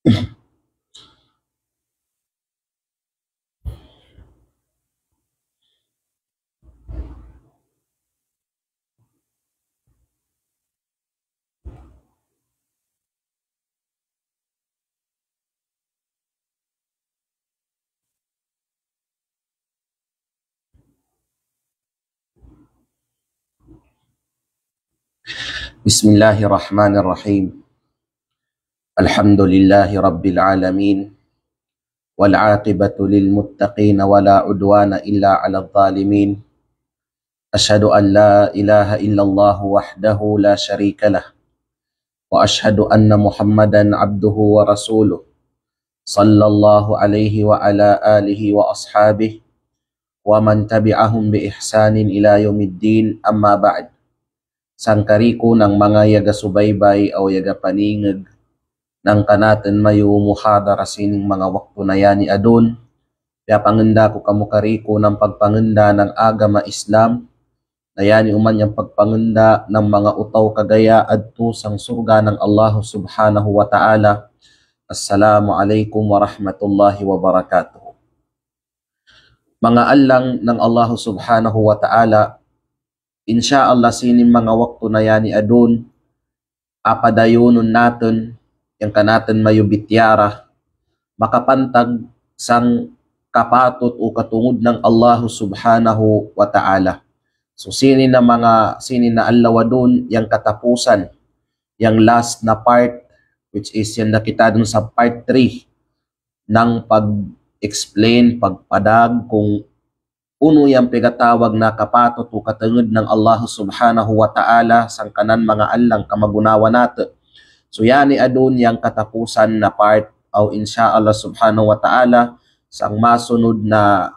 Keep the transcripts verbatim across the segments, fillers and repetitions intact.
بسم الله الرحمن الرحيم. الحمد لله رب العالمين. والعاقبة للمتقين ولا عدوان إلا على الظالمين. أشهد أن لا إله إلا الله وحده لا شريك له. وأشهد أن محمدا عبده ورسوله. صلى الله عليه وعلى آله وأصحابه ومن تبعهم بإحسان إلى يوم الدين، أما بعد. Sangkariku nang manga yaga subaybay aw yaga paningeg nang kanatun mayu muhadara sining manga waktu na yani adun, piyapangenda ku kamu kariku nang pagpangenda nang agama Islam, na yani uman yang pagpangenda nang manga utaw kagaya adtu sang surga nang Allahu Subhanahu wa Ta'ala. Assalamu alaikum warahmatullahi wabarakatuh. Manga allang nang Allahu Subhanahu wa Ta'ala, insya Allah sining manga waktu na yani adun, apadayunun natun yang kanatun mayu bitiyara, makapantag sang kapatut o katungud nang Allahu Subhanahu wa Ta'ala. So, sinin na manga, sinin na allau adun yang katapusan, yang last na part, which is yan na kita dun sa part three, nang pag-explain, pagpadag kung unu yang pigatawag na kapatut o katungud nang Allahu Subhanahu wa Ta'ala sangkanan manga allang kamagunawan natu'. So, yani adun yang katapusan na part, aw insya Allah Subhanahu wa Ta'ala, sang masunud na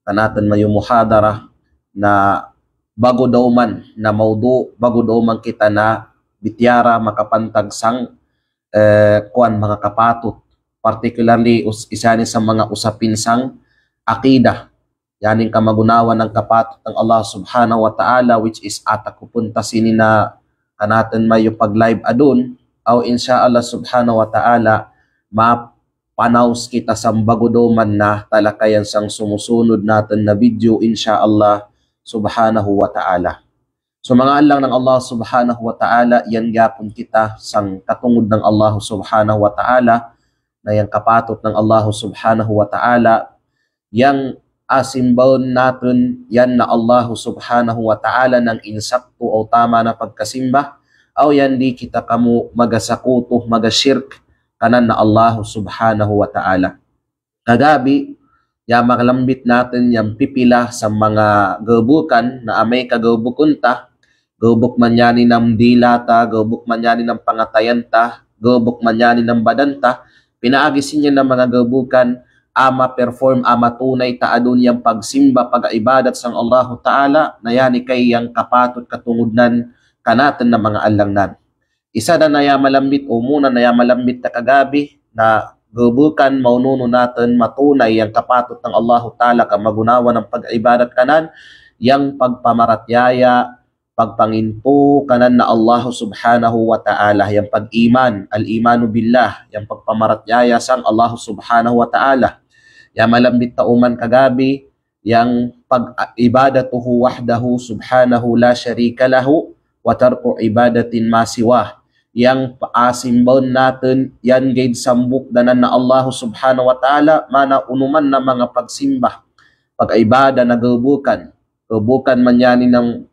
kanatun mayu muhadara na bagu dauman na mawdu', bagu dauman kita na bitiyara makapantag sang, eh, kuwan, manga kapatut. Particularly, us-, isani sa manga usapin sang akida. Yaning kamagunawan nang kapatut nang Allah Subhanahu wa Ta'ala, which is atakupun ta sinin na kanatun mayu pag-live adun, aw insya Allah Subhanahu wa Ta'ala, mapanaus kita sang bagu dauman na talakayan sang sumusunud natun na video, insya Allah Subhanahu wa Ta'ala. So, manga allang nang Allah Subhanahu wa Ta'ala, yan gapun kita sang katungud nang Allah Subhanahu wa Ta'ala, na yang kapatut nang Allah Subhanahu wa Ta'ala, yang asimbaun natun yan na Allah Subhanahu wa Ta'ala nang insaktu aw tama na pagkasimba, aw yan di kita kamu magasakutu, magashirk kanan na Allah Subhanahu wa Ta'ala. Kagabi, ya makalambit natun yang pipila sa manga gabukan na amay ka gabukun ta, gabuk man yani nang dila ta, gabuk man yani nang pangatayan ta, gabuk man yani nang badan ta, pinaagi sin yan na manga gabukan, ama perform, ama tunay ta adun yang pagsimba, pag-ibadat sang Allahu Ta'ala, na yani kay yang kapatut katungudnan kanatun na manga allang nan. Isada na ya malambit, o muna na ya malambit ta kagabi, na gabukan maununu natun matunay yang kapatut nang Allahu Ta'ala kamagunawan nang pag-ibadat kanan, yang pagpamaratiyaya, pagpangintu kanan na Allahu Subhanahu wa Ta'ala, yang pag-iman, al-imanu billah, yang pagpamaratiyaya sang Allahu Subhanahu wa Ta'ala. Ya malambit ta uman kagabi, yang pag-, ibadatuhu wahdahu subhanahu la sharika lahu wa tarku ibadatin ma siwah. Yang pa-, asimbaun natun, yan gaid sambuk danan na Allahu Subhanahu wa Ta'ala, mana unuman na manga pagsimba, pag-ibada na gabukan, gabukan man yani nang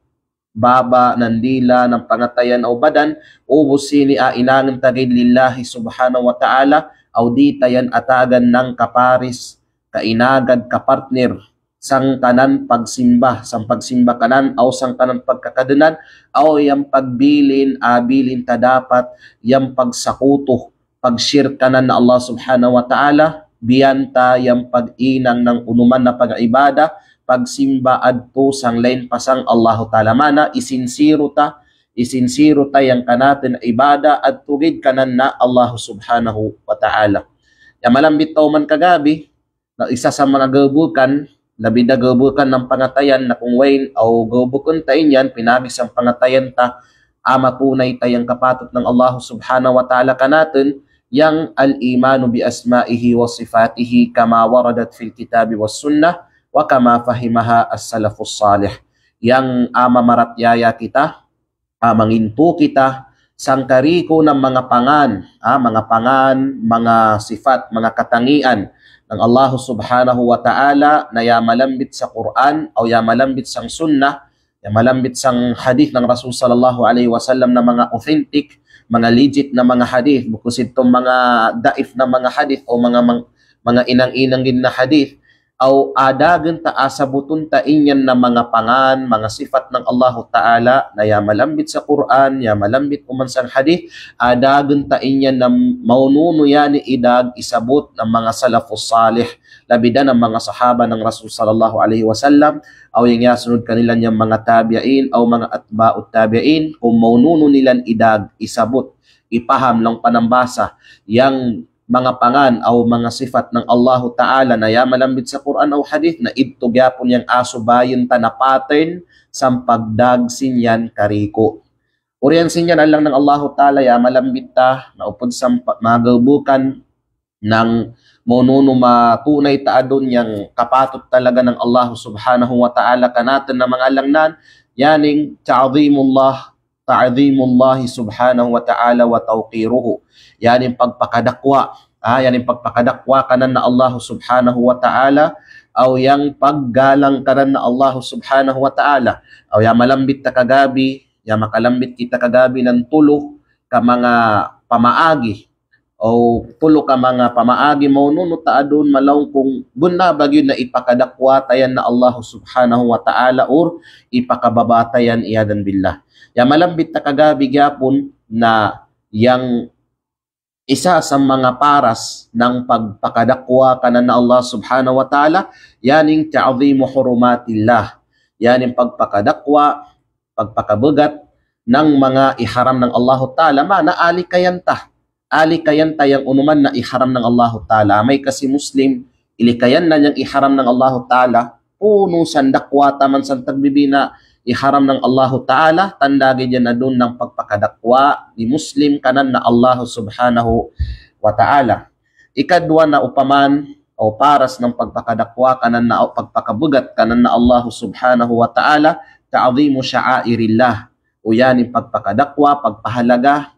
baba, nang dila, nang pangatayan aw badan, ubus sini a inangan ta gaid lillahi subhanahu wa ta'ala, aw di ta yan atagan nang kaparis, kainagad, kapartner, sangkanan pagsimba, sang pagsimba kanan, aw sangkanan pagkakadnan, aw yang pagbilin, abilin ta dapat, yang pagsakutu, pagshirk kanan na Allah Subhanahu wa Ta'ala, biyan ta yang pag-inang nang unuman na pag-ibada, pagsimba adtu sang lain pa sang Allahu Ta'ala. Mana isinsiru ta, isinsiru ta yang kanatun ibada adtu gaid kanan na Allah Subhanahu wa Ta'ala. Yang malambit tau man kagabi, na isa sa manga gabukan, labi da gabukan nang pangatayan na kung wayn aw gabukun ta inyan, pinabi sang pangatayan ta, ama tunay ta yang kapatut nang Allah Subhanahu wa Ta'ala kanatun, yang al-imanu bi asma'ihi wa sifatihi kama waradat fil kitabi was sunnah wa kama fahimaha as-salafus salih. Yang a'a mamaratiyaya kita, ah, mangintu kita sangkariku na manga pangan, ah, manga pangan, manga sifat, manga katangian nang Allahu Subhanahu wa Ta'ala na iyamalambit sa Qur'an, aw iyamalambit sang sunnah, iyamalambit sang hadith nang Rasul sallallahu alaihi wasallam na manga authentic, manga legit na manga hadith, buku sidtu manga daif na manga hadith, aw manga mang-, manga inang-inangin na hadith, aw a'a dagen ta, a'a sabutun ta inyan na manga pangan, manga sifat nang Allahu Ta'ala na iyamalambit sa Qur'an, iyamalambit uman sang hadith, a'a dagen ta inyan na maununu iyan idag isabut na manga salafus salih, labida na manga sahaba nang Rasul sallallahu alaihi wasallam, aw yang iyasunud kanilan yang manga tabi'in, aw manga atba'ut tabi'in, kum maununu nilan idag isabut, ipaham laung panambasa yang manga pangan aw manga sifat nang Allahu Ta'ala na iyamalambit sa Qur'an aw hadith, na idtu giyapun yang a'a subayen ta na pattern sang pagdag sin iyan kariku. Urian sin iyan alang nang Allahu Ta'ala iyamalambit ta, na upud sang pa-, magabukan nang maununu matunay ta adun yang kapatut talaga nang Allahu Subhanahu wa Ta'ala kanatun na manga alang nan, iyaning ta'zimullah, ta'zimullahi subhanahu wa ta'ala wa tawqiruhu. Iyaning pagpakadakwa, ah, iyaning pagpakadakwa kanan na Allahu Subhanahu wa Ta'ala, aw yang paggalang kanan na Allahu Subhanahu wa Ta'ala. Aw iyamalambit ta kagabi, iyamakalambit kita kagabi nang tulu ka manga pamaagi, aw tulu ka manga pamaagi maununu ta adun malaung kung bunna bagiu na ipakadakwa ta iyan na Allahu Subhanahu wa Ta'ala or ipakababa ta iyan, iyadan billah. Iyamalambit ta kagabi giyapun na yang isa sa manga paras nang pagpakadakwa kanan na Allah Subhanahu wa Ta'ala, iyaning ta'zimu hurumatillah. Iyaning pagpakadakwa, pagpakabegat nang manga iharam nang Allahu Ta'ala, ma'ana alikayan ta. Alikayan ta yang unuman na iharam nang Allahu Ta'ala. Amay kasi Muslim, ilikayan na yang iharam nang Allahu Ta'ala, punu sang dakwa taman sang tagbibi na iharam nang Allahu Ta'ala, tanda gi iyan adun nang pagpakadakwa ni Muslim kanan na Allahu Subhanahu wa Ta'ala. Ikadwa na upaman, aw paras nang pagpakadakwa kanan na, aw pagpakabegat kanan na Allahu Subhanahu wa Ta'ala, ta'zimu sha'airillah. Uyanin pagpakadakwa, pagpahalaga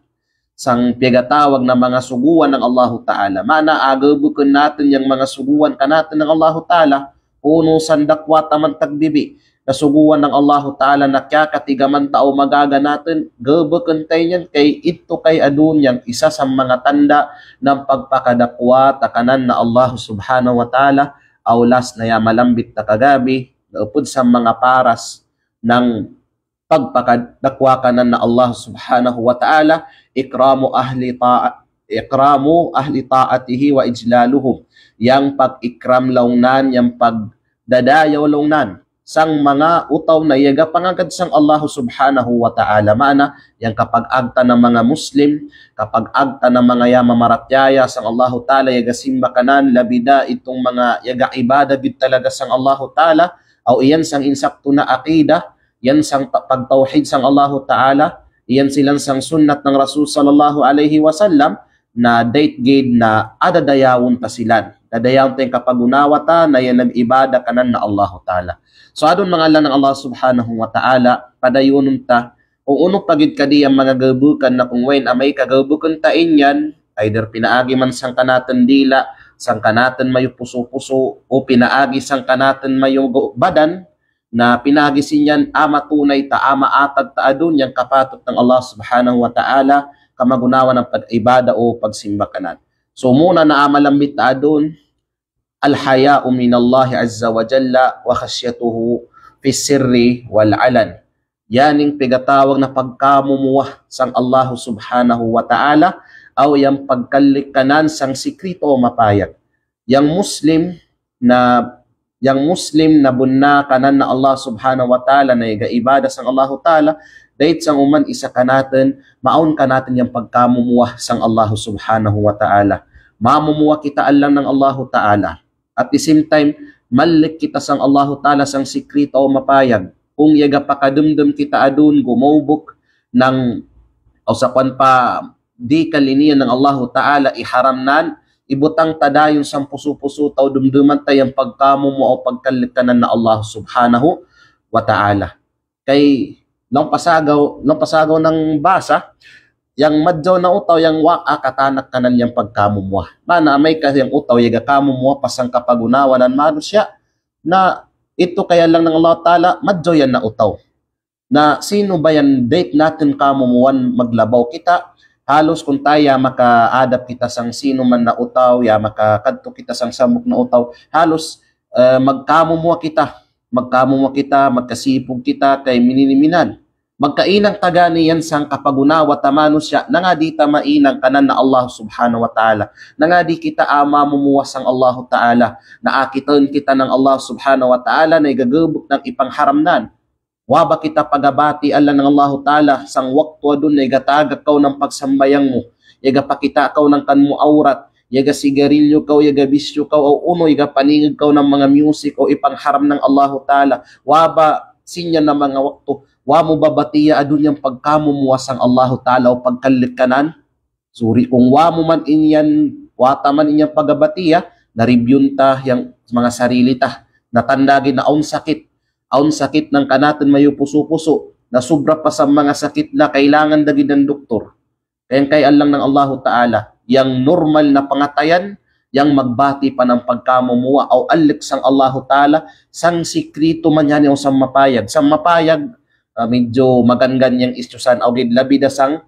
sang piyagatawag na manga suguan nang Allahu Ta'ala. Ma'ana, a'a gebeken natun yang manga suguan kanatun nang Allahu Ta'ala, punu sang dakwa taman tagbibi na suguan nang Allahu Ta'ala na kiyakatigaman ta aw magaga natun, gebeken ta iyan kay idtu kay adun yang isa sa manga tanda nang pagpakadakwa ta kanan na Allahu Subhanahu wa Ta'ala. Aw last na iyamalambit ta kagabi, na upud sa manga paras nang pagpakadakwa kanan na Allah Subhanahu wa Ta'ala, ikramu ahli ta'a-, ikramu ahli ta'atihi wa ijlaluhum. Yang pag-ikram laung nan, yang pagdadayaw laung nan sang manga utau na iyaga pangagad sang Allah Subhanahu wa Ta'ala. Ma'ana, yang kapag-agta na manga Muslim, kapag-agta na manga iyamamaratiyaya sang Allahu Ta'ala, iyaga simba kanan, labida itung manga iyaga ibada gid talaga sang Allahu Ta'ala, aw iyan sang insaktu na aqida, iyan sang ta-, pagtawhid sang Allahu Ta'ala, iyan silan sang sunnat nang Rasul sallallahu alaihi wasallam, na dait gid na a'a dadayawun ta silan. Dadayawun ta yang kapagunawa ta, na iyan nag-ibada kanan na Allahu Ta'ala. So, adun manga alang nang Allah Subhanahu wa Ta'ala, padayunun ta, kung unu pa gid kadi yang manga gebukan na kung wain amay ka gebukan ta inyan, either pinaagi man sang kanatun dila', sang kanatun mayu pusu-pusu, o pinaagi sang kanatun mayu go-, badan, na pinaagi sin iyan a'a matunay ta, a'a maatag ta adun yang kapatut nang Allah Subhanahu wa Ta'ala, kamagunawan nang pag-ibada o pagsimba kanan. So, muna na a'a malambit ta adun, al-haya'u minallahi azza wa jalla wa khashyatuhu fis sirri wal alan. Iyaning piyagatawag na pagkamumuwa sang Allahu Subhanahu wa Ta'ala, aw yang pagkallik kanan sang sikritu o mapayag. Yang Muslim na, yang Muslim na bunna kanan na Allah Subhanahu wa Ta'ala, na iyaga ibada sang Allahu Ta'ala, dait sang uman isa kanatun, mawn kanatun yang pagkamumuwa sang Allahu Subhanahu wa Ta'ala. Mamumuwa kita alang nang Allahu Ta'ala. At the same time, mallik kita sang Allahu Ta'ala sang sikritu o mapayag. Kung iyaga pakademdem kita adun, gumaubuk nang, aw sa kuwan pa, dikal iniyan nang Allahu Ta'ala iharamnan, ibutang tadayun sang pusu-pusu ta o dumduman ta yang pagkamumuwa o pagkallikanan na Allah Subhanahu wa Ta'ala. Kay laung pasagaw, laung pasagaw nang basa, yang madjaw na utaw yang wa' akatanak kanan yang pagkamumuwa. Mana amay ka yang utaw iyaga kamumuwa pa sang kapagunawan nang manusiya', na itu kay allang nang Allah Ta'ala, madjaw yan na utaw. Na sino ba yan date natin kamumuwan maglabaw kita? Halus kun taya makaadap kita sang sino man na utaw, ya makakadtu kita sang sambuk na utaw, halus, eh, magkamumuwa kita, magkamumuwa kita, magkasipug kita kay minini minan. Magkainang ta gani yan sang kapagunawa ta manusiya', nangadi ta mainang kanan na Allah Subhanahu wa Ta'ala. Nangadi kita a'a mamumuwa sang Allahu Ta'ala. Na akitun kita nang Allah Subhanahu wa Ta'ala na iga gebuk nang ipangharamnan. Wa ba kita pagabati allang nang Allahu Ta'ala, sang waktu adun na iga tagak kaw nang pagsambayang mu, iga pakita' kaw nang kan mu awrat, iga sigarilyo kaw, iga bisyu kaw, o unu iga paningeg kaw nang manga music o ipangharam nang Allahu Ta'ala. Wa ba sin yan na manga waktu, wa mu ba batiya adun yang pagkamumuwa sang Allahu Ta'ala o pagkallikanan? Suri kung wa mu man in yan, wa ta man in yan pagabatiya, na review-n ta yang manga sarili ta. Na tanda gid na awn sakit, awn sakit nang kanatun mayu pusu-pusu, na subra pa sang manga sakit na kailangan da gid nang doktor. Kay yan kay allang nang Allahu Ta'ala, yang normal na pangatayan, yang magbati pa nang pagkamumuwa, aw allik sang Allahu Ta'ala, sang sikritu man yan o sang mapayag. Sang mapayag, ah, medyo magangan yang isyu san, aw gid labi da sang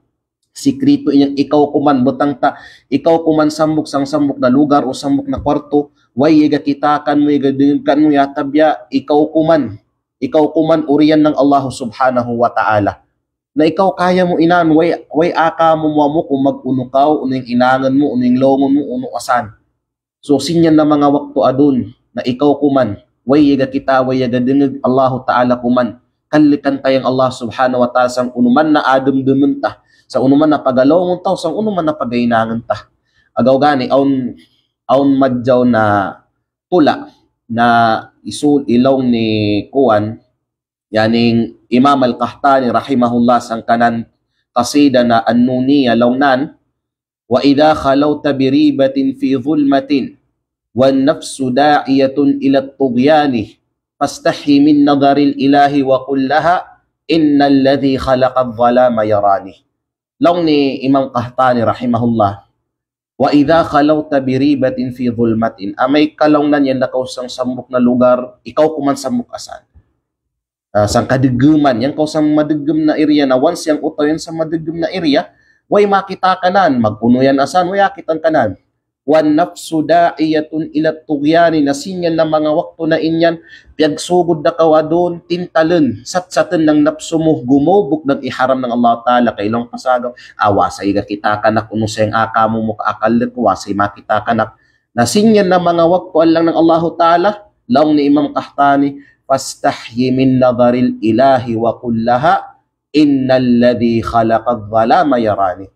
sikritu inyang ikaw kuman, butang ta, ikaw kuman sambuk sang sambuk na lugar o sambuk na kuwartu, way iga kitakan mu, iga dengkan mu, ya tabya, ikaw kuman, ikaw kuman uriyan nang Allah Subhanahu wa Ta'ala. Na ikaw kaya mu inan, way, way aka mu muwa mu kung mag-unu kaw, unu yang inangan mu, unu yang laungun mu, unu asan. So, sin yan na manga waktu adun, na ikaw kuman, way iga kita, way iga dengeg, Allahu Ta'ala kuman. Kallikan ta yang Allah Subhanahu wa Ta'ala, sang unu man na ademdemen ta, sang unu man na pagalaungun ta, sang unu man na pagainangan ta. Agaw gani, awn, awn madjaw na tula, na isul ilaung ni kuwan, yaning Imam Al-Qahtani rahimahullah sangkanan qasida na An-Nuniyah laung nan, وإذا خلوت بريبة في ظلمة والنفس داعية إلى الطغيان فاستحي من نظر الإله وقل لها إن الذي خلق الظلام يراني. Laung ni Imam Qahtani rahimahullah, وإذا خلوت بريبة في ظلمة, amay ka laung nan yan da kaw sang sambuk na lugar, ikaw kuman sambuk asan. Ah, sang kadegeman, yang kaw sang madeggem na area na, once yang utaw yan sang madeggem na area, way makita kanan, mag-unu yan asan, way akitan kanan. والنفس داعية إلى الطغيان, na sin yan na manga waktu na in yan, piyagsugud da kaw adun, tintalen, satsaten nang napsu mu, gumubuk nang iharam nang Allah Ta'ala, kay laung pasagaw, ah, wa sa iga kita kanak, unu sa yang aka mu muka akal ku, wa sa iga makita kanak. Na sin yan na manga waktu allang nang Allahu Ta'ala, laung ni Imam Qahtani, فاستحي من نظر الإله وقل لها إن الذي خلق الظلام يراني.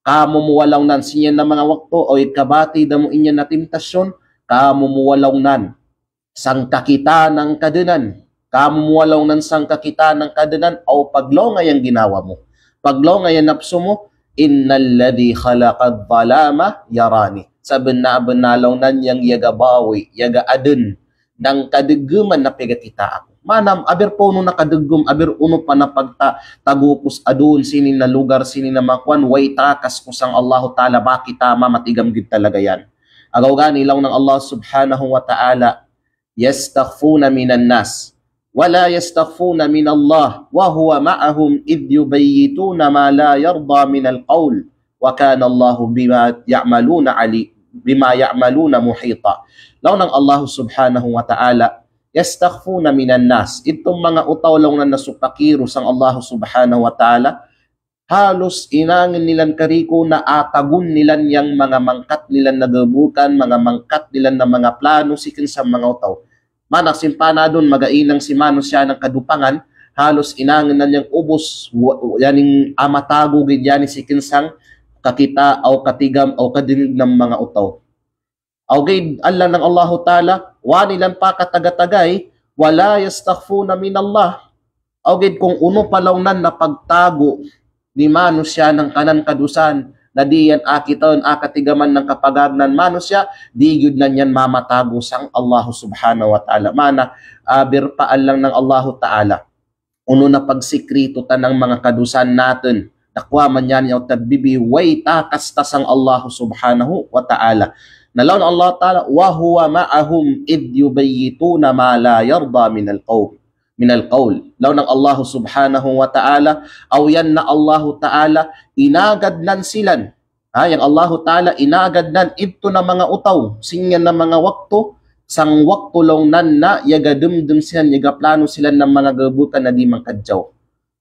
Kamumuwa laung nan sin yan na manga waktu, oy kabati da mu in yan na temptasyon, kamumuwa laung nan sang kakita nang kadenan, kamumuwa laung nan sang kakita nang kadenan, aw paglaung yang ginawa mu, paglaung yang napsu mu, إن الذي خلق الظلام يراني. Sabenna-benna laung nan yang iyaga bawi, iyaga aden nang kadegeman na pegakita aku. Manam, abir pa unu na kadeggem, abir unu pa na pagta-, tagupus adun, sini na lugar, sini na makuan, way takas ku sang Allahu Ta'ala, bakit tama matigam gid talaga yan. Agaw gani laung nang Allah Subhanahu wa Ta'ala, يستخفون من الناس ولا يستخفون من الله وهو معهم إذ يبيتون ما لا يرضى من القول وكان الله بما يعملون علي-، بما يعملون محيطا. Laung nang Allah Subhanahu wa Ta'ala, يستخفون من الناس. Itum manga utaw laung nan na supakiru sang Allah Subhanahu wa Ta'ala, halus inangan nilan kariku na atagun nilan yang manga mangkat nilan na gebukan, manga mangkat nilan na manga plano sikin sang manga utaw. Mana sin pana adun magainang si manusiya' nang kadupangan, halus inangan nan yang ubus, wa-, yaning amatagu gid yani sikin sang kakita aw katigam aw kadingeg nang manga utaw. Aw gid allang nang Allahu Ta'ala, wa nilan pakataga-tagay, ولا يستخفون من الله. Aw gid kung unu pa laung nan na pagtagu ni manusiya' nang kanan kadusan, na di yan akitaun, akatigaman nang kapagagnan manusiya', di gud nan yan mamatagu sang Allahu Subhanahu wa Ta'ala. Mana, abir pa allang nang Allahu Ta'ala. Unu na pagsikritu ta nang manga kadusan natun. Dakwa man yan yaw tagbibi, way takas ta sang Allahu Subhanahu wa Ta'ala. Na laung nang Allahu Ta'ala, "Wa huwa ma'ahum idh yubayyituna ma la yarda minal qawm." Minal qawl. Laung nang Allahu Subhanahu wa Ta'ala, aw yan na Allahu Ta'ala, inagad nan silan. Ha, yang Allahu Ta'ala inagad nan idtu na manga utaw, sing yan na manga waktu, sang waktu laung nan na yaga dumdum silan, yaga planu silan na manga gabutan na di' mangkadjaw.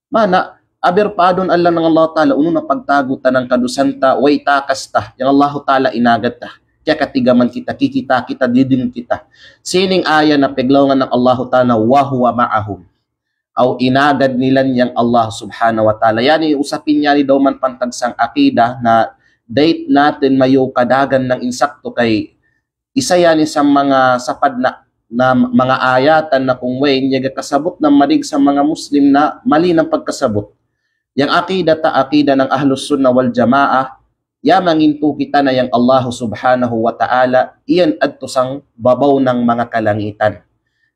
Mana, abir pa adun allang nang Allahu Ta'ala, unu na pagtagu ta nang kadusan ta, way takas ta, yang Allahu Ta'ala inagad ta. Kiyakatigaman kita, kikita kita, diding kita. Sining aya na peglaungan nang Allahu Ta'ala, wa huwa ma'ahum. Aw inagad nilan yang Allah Subhanahu wa Ta'ala. Yani usapin yani dauman pantag sang akida na dait natun mayu kadagan nang insaktu kay isa yani sa manga sapad na, na manga ayatan na kung wayn yaga kasabut na marig sa manga Muslim na mali nang pagkasabut. Yang akida ta akida nang Ahlus Sunnah wal Jamaah, ya mangintu kita na yang Allahu Subhanahu wa Ta'ala, iyan adtu sang babaw nang manga kalangitan.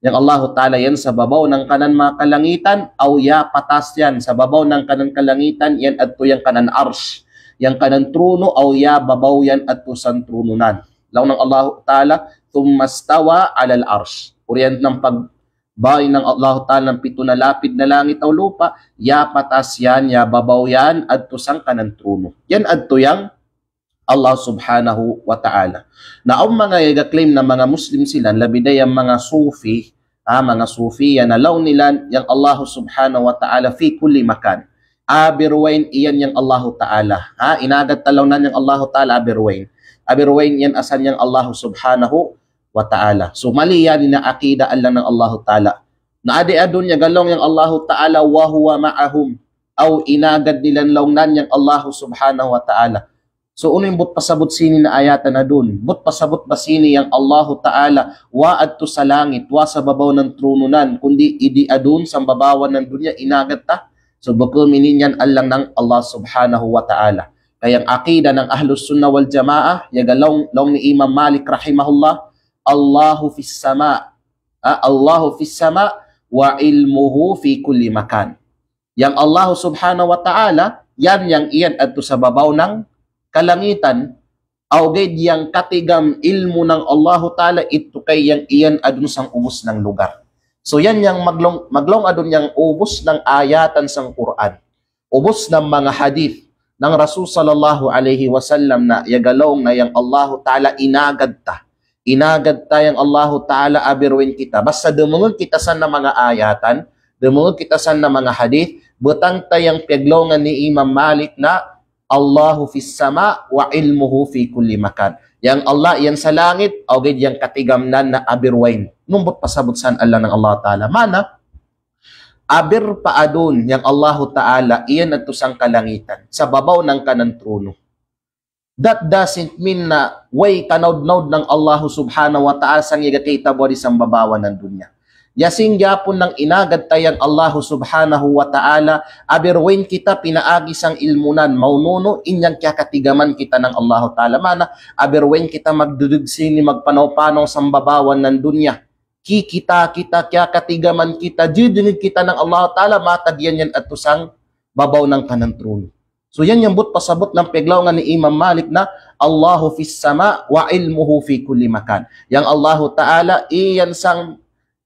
Yang Allahu Ta'ala iyan sa babaw nang kanan manga kalangitan, aw ya patas iyan sa babaw nang kanan kalangitan, iyan adtu yang kanan arsh, yang kanan trunu, aw ya babaw iyan adtu sang trunu nan. Laung nang Allahu Ta'ala, "Thumma stawa 'alal arsh." Uriyan nang pag- Bawi nang Allahu Ta'ala nang pitu na lapid na langit aw lupa', ya patas iyan, ya babaw iyan, adtu sang kanan trunu. Iyan adtu yang Allah Subhanahu wa Ta'ala. Na awn manga yaga claim na manga Muslim silan, labi da yang manga Sufi, ha, manga Sufi, yan na laung nilan yang Allahu Subhanahu wa Ta'ala fi kulli makan. Abir wayn iyan yang Allahu Ta'ala. Ha, inagad ta laung nan yang Allahu Ta'ala abir wayn. Abir wayn iyan asan yang Allahu Subhanahu wa Ta'ala. So, mali yan na akida allang nang Allahu Ta'ala. Na adi' adun yaga laung yang Allahu Ta'ala, "Wa huwa ma'ahum." Aw inagad nilan laung nan yang Allahu Subhanahu wa Ta'ala. So, unu in but pasabut sini na ayatan adun? But pasabut ba sini yang Allahu Ta'ala, wa adtu sa langit, wa sa babaw nang trunu nan, kundi idi adun sa babawan nang dunya inagad ta? So, buku minin yan allang nang Allah Subhanahu wa Ta'ala. Kaya yang akida nang Ahlus Sunnah wal Jamaah, yaga laung, laung ni Imam Malik rahimahullah, Allahu fis sama'. Ah, Allahu fis sama' wa ilmuhu fi kulli makan. Yang Allahu Subhanahu wa Ta'ala, yan yang iyan adtu sa babaw nang kalangitan, aw gaid yang katigam ilmu nang Allahu Ta'ala idtu kay yang iyan adun sang ubus nang lugar. So yan yang maglaung, maglaung adun yang ubus nang ayatan sang Qur'an. Ubus nang manga hadith nang Rasul sallallahu alaihi wasallam na yaga laung na yang Allahu Ta'ala inagad ta. Inagad ta yang Allahu Ta'ala abir wayn kita. Basta dumungug kita san na manga ayatan, dumungug kita san na manga hadith, butang ta yang peglaungan ni Imam Malik na Allahu fis sama' wa ilmuhu fi kulli makan. Yang Allah iyan sa langit, aw gaid yang katigam nan na abir wayn. Numbut pasabut san allang nang Allahu Ta'ala. Mana? Abir pa adun yang Allahu Ta'ala, iyan adtu sang kalangitan, sa babaw nang kanan trunu. That doesn't mean na way kanaud-naud nang Allahu Subhanahu wa Ta'ala sang yaga kita buwari sang babawan nang dunya. Ya sing yapun nang inagad ta yang Allahu Subhanahu wa Ta'ala, abir wayn kita pinaagi sang ilmu nan, maununu in yang kiyakatigaman kita nang Allahu Ta'ala. Mana, abir wayn kita magdudug sini, magpanaw-panaw sang babawan nang dunya. Kikita kita, kiyakatigaman kita, didingug kita nang Allahu Ta'ala, matag iyan yan adtu sang babaw nang kanan trunu. So yan yang but pasabut nang peglaungan ni Imam Malik na Allahu fis sama' wa ilmuhu fi kulli makan. Yang Allahu Ta'ala iyan sang,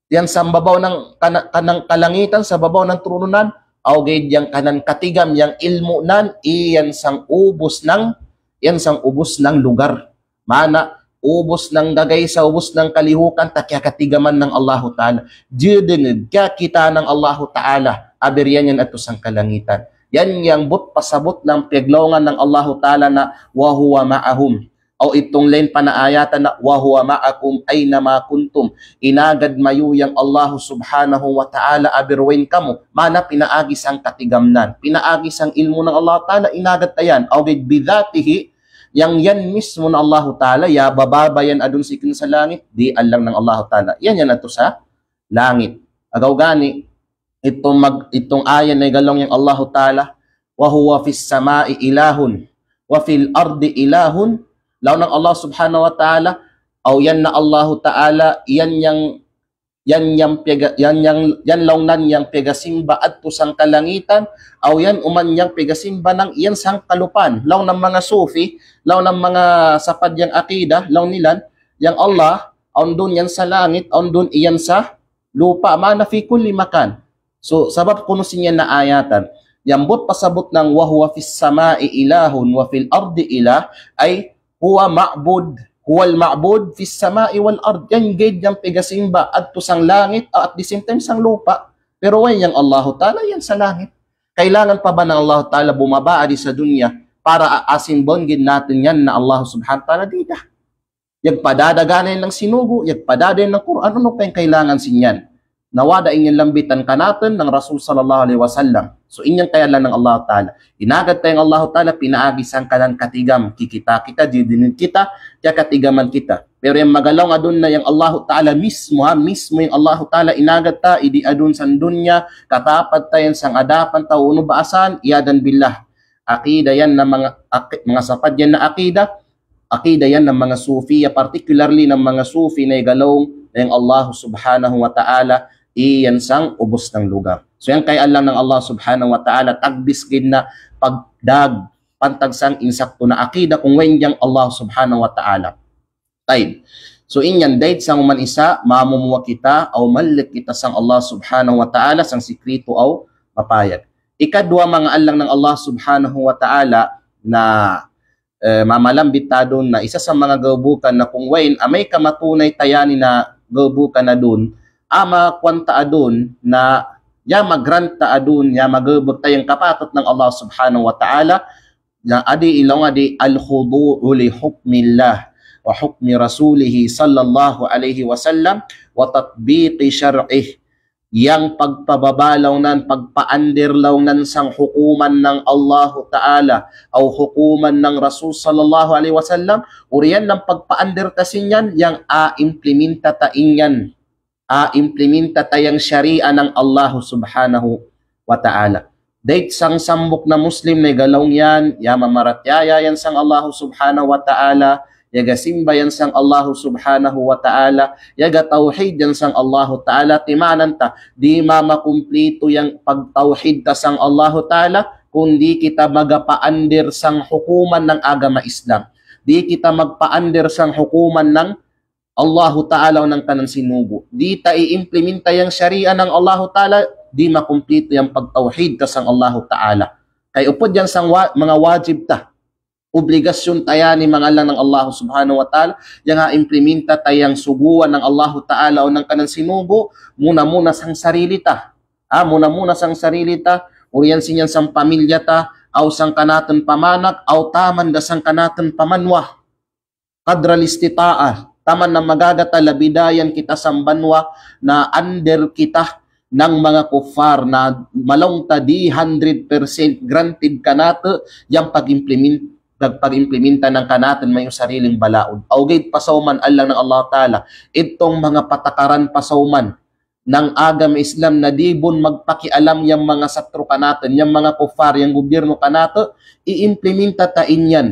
iyan sang babaw nang kana-, kanang kalangitan, sa babaw nang trunu nan, aw gaid yang kanan katigam yang ilmu nan, iyan sang ubus nang, iyan sang ubus nang lugar. Mana, ubus nang gagaysa, ubus nang kalihukan, ta kiyakatigaman nang Allahu Ta'ala. Didingug, kiyakita nang Allahu Ta'ala, abir iyan yan adtu sang kalangitan. Yan yang but pasabut nang peglaungan nang Allahu Ta'ala na, "Wa huwa ma'ahum." Aw itung lain pa na ayatan na, "Wa huwa ma'akum aina ma kuntum." Inagad mayu yang Allahu Subhanahu wa Ta'ala abir wayn kamu. Mana, pinaagi sang katigam nan, pinaagi sang ilmu nang Allahu Ta'ala, inagad ta yan. Aw gaid bidhatihi, yang yan mismu na Allahu Ta'ala, ya bababa yan adun sikin sa langit, di' allang nang Allahu Ta'ala. Yan yan adtu sa langit. Agaw gani, itung mag-, itung ayan na yaga laung yang Allahu Ta'ala, "Wa huwa fis sama'i ilahun, wa fil ardi ilahun, law nang Allah Subhanahu wa Ta'ala, aw iyan na Allahu Ta'ala, iyan yang, iyan yang piyaga-, iyan yang, iyan law ngan yang piyagasimba attu sangkalangitan, aw iyan uman yang piyagasimba nang iyan sangkalupaan. Law nang manga sufi, law nang manga sapad yang akida, law nilan, yang Allah, awn dun iyan sa langit, awn dun iyan sa lupa', ma'ana fi kulli makan. So, sabab kunu' sin iyan na ayatan. Yang but pasabut nang wa huwa fis sama'i ilahun wa fil ardi ilah, ay huwa ma'bud, huwal ma'bud fis sama'i wal ard. Iyan ga'i yang piyagasimba attu sang langit, at the same time sang lupa'. Pero way yang Allahu Ta'ala iyan sa langit. Kailangan pa ba nang Allahu Ta'ala bumaba' disa dunya para a-, asimbahan gid natin iyan na Allah Subhanahu wa Ta'ala? Di' da. Yagpadadagan iyan nang sinugu, yagpadada iyan nang Qur'an, unu pa yang kailangan sin iyan. Na wada' iyan lambitan kanatun nang Rasul sallallahu alaihi wasallam. So, in yang kailangan nang Allah Ta'ala. Inagad taya yang Allah Ta'ala, pinaagi sangkanan katigam, kikita kita, didinin kita, tiya katigaman kita. Pero yang magalaw adun na yang Allah Ta'ala mismo, ha, mismo yang Allah Ta'ala inagad ta, idi adun sang dunya, katapad ta iyan sang adapan ta, unu ba'asan, iyadan billah. Akida iyan na manga, aki-, manga sapad iyan na akida, akida iyan na manga sufi, ya particularly na manga sufi na igalaw na yang Allah Subhanahu wa Ta'ala, iyan sang ubus nang lugar. So, yang kailangan nang Allah Subhanahu wa Ta'ala, tagbis gid na pagdag, pantag sang insakto na akida kung way yang Allah Subhanahu wa Ta'ala. Tayyib. So, in yan, dait sang uman isa, mamumuwa kita, aw malik kita sang Allah Subhanahu wa Ta'ala, sang sikritu aw mapayag. Ikadwa, manga alang nang Allah Subhanahu wa Ta'ala, na eh, mamalambit ta dun na isa sa manga gabukan na kung way in amay kamatunay ta iyan na gabukan adun, ama kuwan ta adun na ya magrant ta adun, ya magabuk ta yang kapatut nang Allah Subhanahu wa Ta'ala, na adi ilaw adi al-khudu'u li hukmillah wa hukmi rasulihi sallallahu alaihi wasallam wa tatbiqi syar'ih. Yang pagpababa law nan, pagpa-under law nan sang hukuman nang Allahu Ta'ala, aw hukuman nang Rasul sallallahu alaihi wasallam, uriyan nang pagpa-under ta sin yan, yang a implementa ta in yan, a implementa ta yang syariah nang Allahu Subhanahu wa Ta'ala. Dait sang sambuk na Muslim na igalaw yan, ya mamaratiyaya yan sang Allahu Subhanahu wa Ta'ala, ya gasimba yan sang Allahu Subhanahu wa Ta'ala, ya gatawhid yan sang Allahu Ta'ala, timanan ta, di' mamakumplitu yang pagtawhid ta sang Allahu Ta'ala, kung di' kita magapa-under sang hukuman nang agama Islam. Di' kita magpa-under sang hukuman nang Allahu Ta'ala o nangkanan sinugu. Di' ta i-implementa yang syariah nang Allahu Ta'ala, di' makumplitu yang pagtawhid ta sang Allahu Ta'ala. Kay upud yan sang wa-, manga wajib ta. Obligasyon ta yan i manga alang nang Allahu Subhanahu wa Ta'ala, yang a-implementa ta yang suguan nang Allahu Ta'ala o nangkanan sinugu, muna-muna sang sarili ta. Ah, muna-muna sang sarili ta, uriyan sin yan sang pamilya ta, aw sangkanatun pamanak, aw taman da sangkanatun pamanwa. Qadral istita'ah, taman na magaga ta labi dayan kita sang banwa na under kita nang manga kuffar na malaung ta di' hundred percent granted kanatu yang pag-implement-, pag-, pag-implementa nang kanatun mayu sariling balaud. Aw ga'i pasauman alang nang Allah Ta'ala, itong manga patakaran pasauman nang agama Islam na di' bun magpakialam yang manga satru kanatun, yang manga kuffar, yang gobyerno kanatu, i-implementa ta in yan.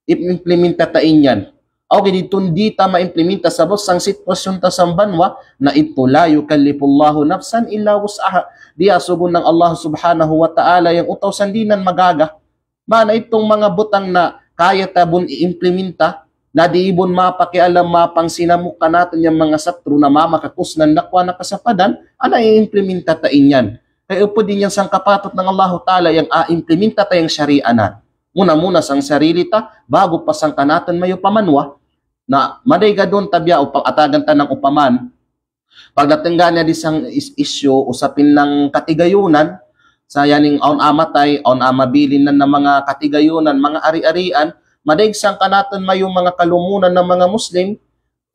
I-implementa ta in yan. Aw ga'i ditun di' ta ma-implementa sabab sang sitwasyon ta sang banwa, na itu la yukallifullahu nafsan illa wus'aha. Di' asugun nang Allah Subhanahu wa Ta'ala yang utau sandinan magaga. Mana itong manga butang na kaya ta bun i-implementa, na di' bun mapakialam, mapangsinamuk kanatun yang manga satru na mamakakusnan dakwa na kasapadan, ana i-implementa ta in yan. Kay upud in yan sang kapatut nang Allahu Ta'ala yang a-implementa ta yang syariah nan. Muna-muna sang sarili ta, ba'gu pa sangkanatun mayu pamanwa. Na madaygadun tabiya' upa-, atagan ta nang upaman. Pagdating ga' niya di sang is-, isyu, usapin nang katigayunan, sa yaning awn amatay, awn amabilin nan na manga katigayunan, manga ari-arian, madaig sangkanatun mayu manga kalumunan na manga Muslim,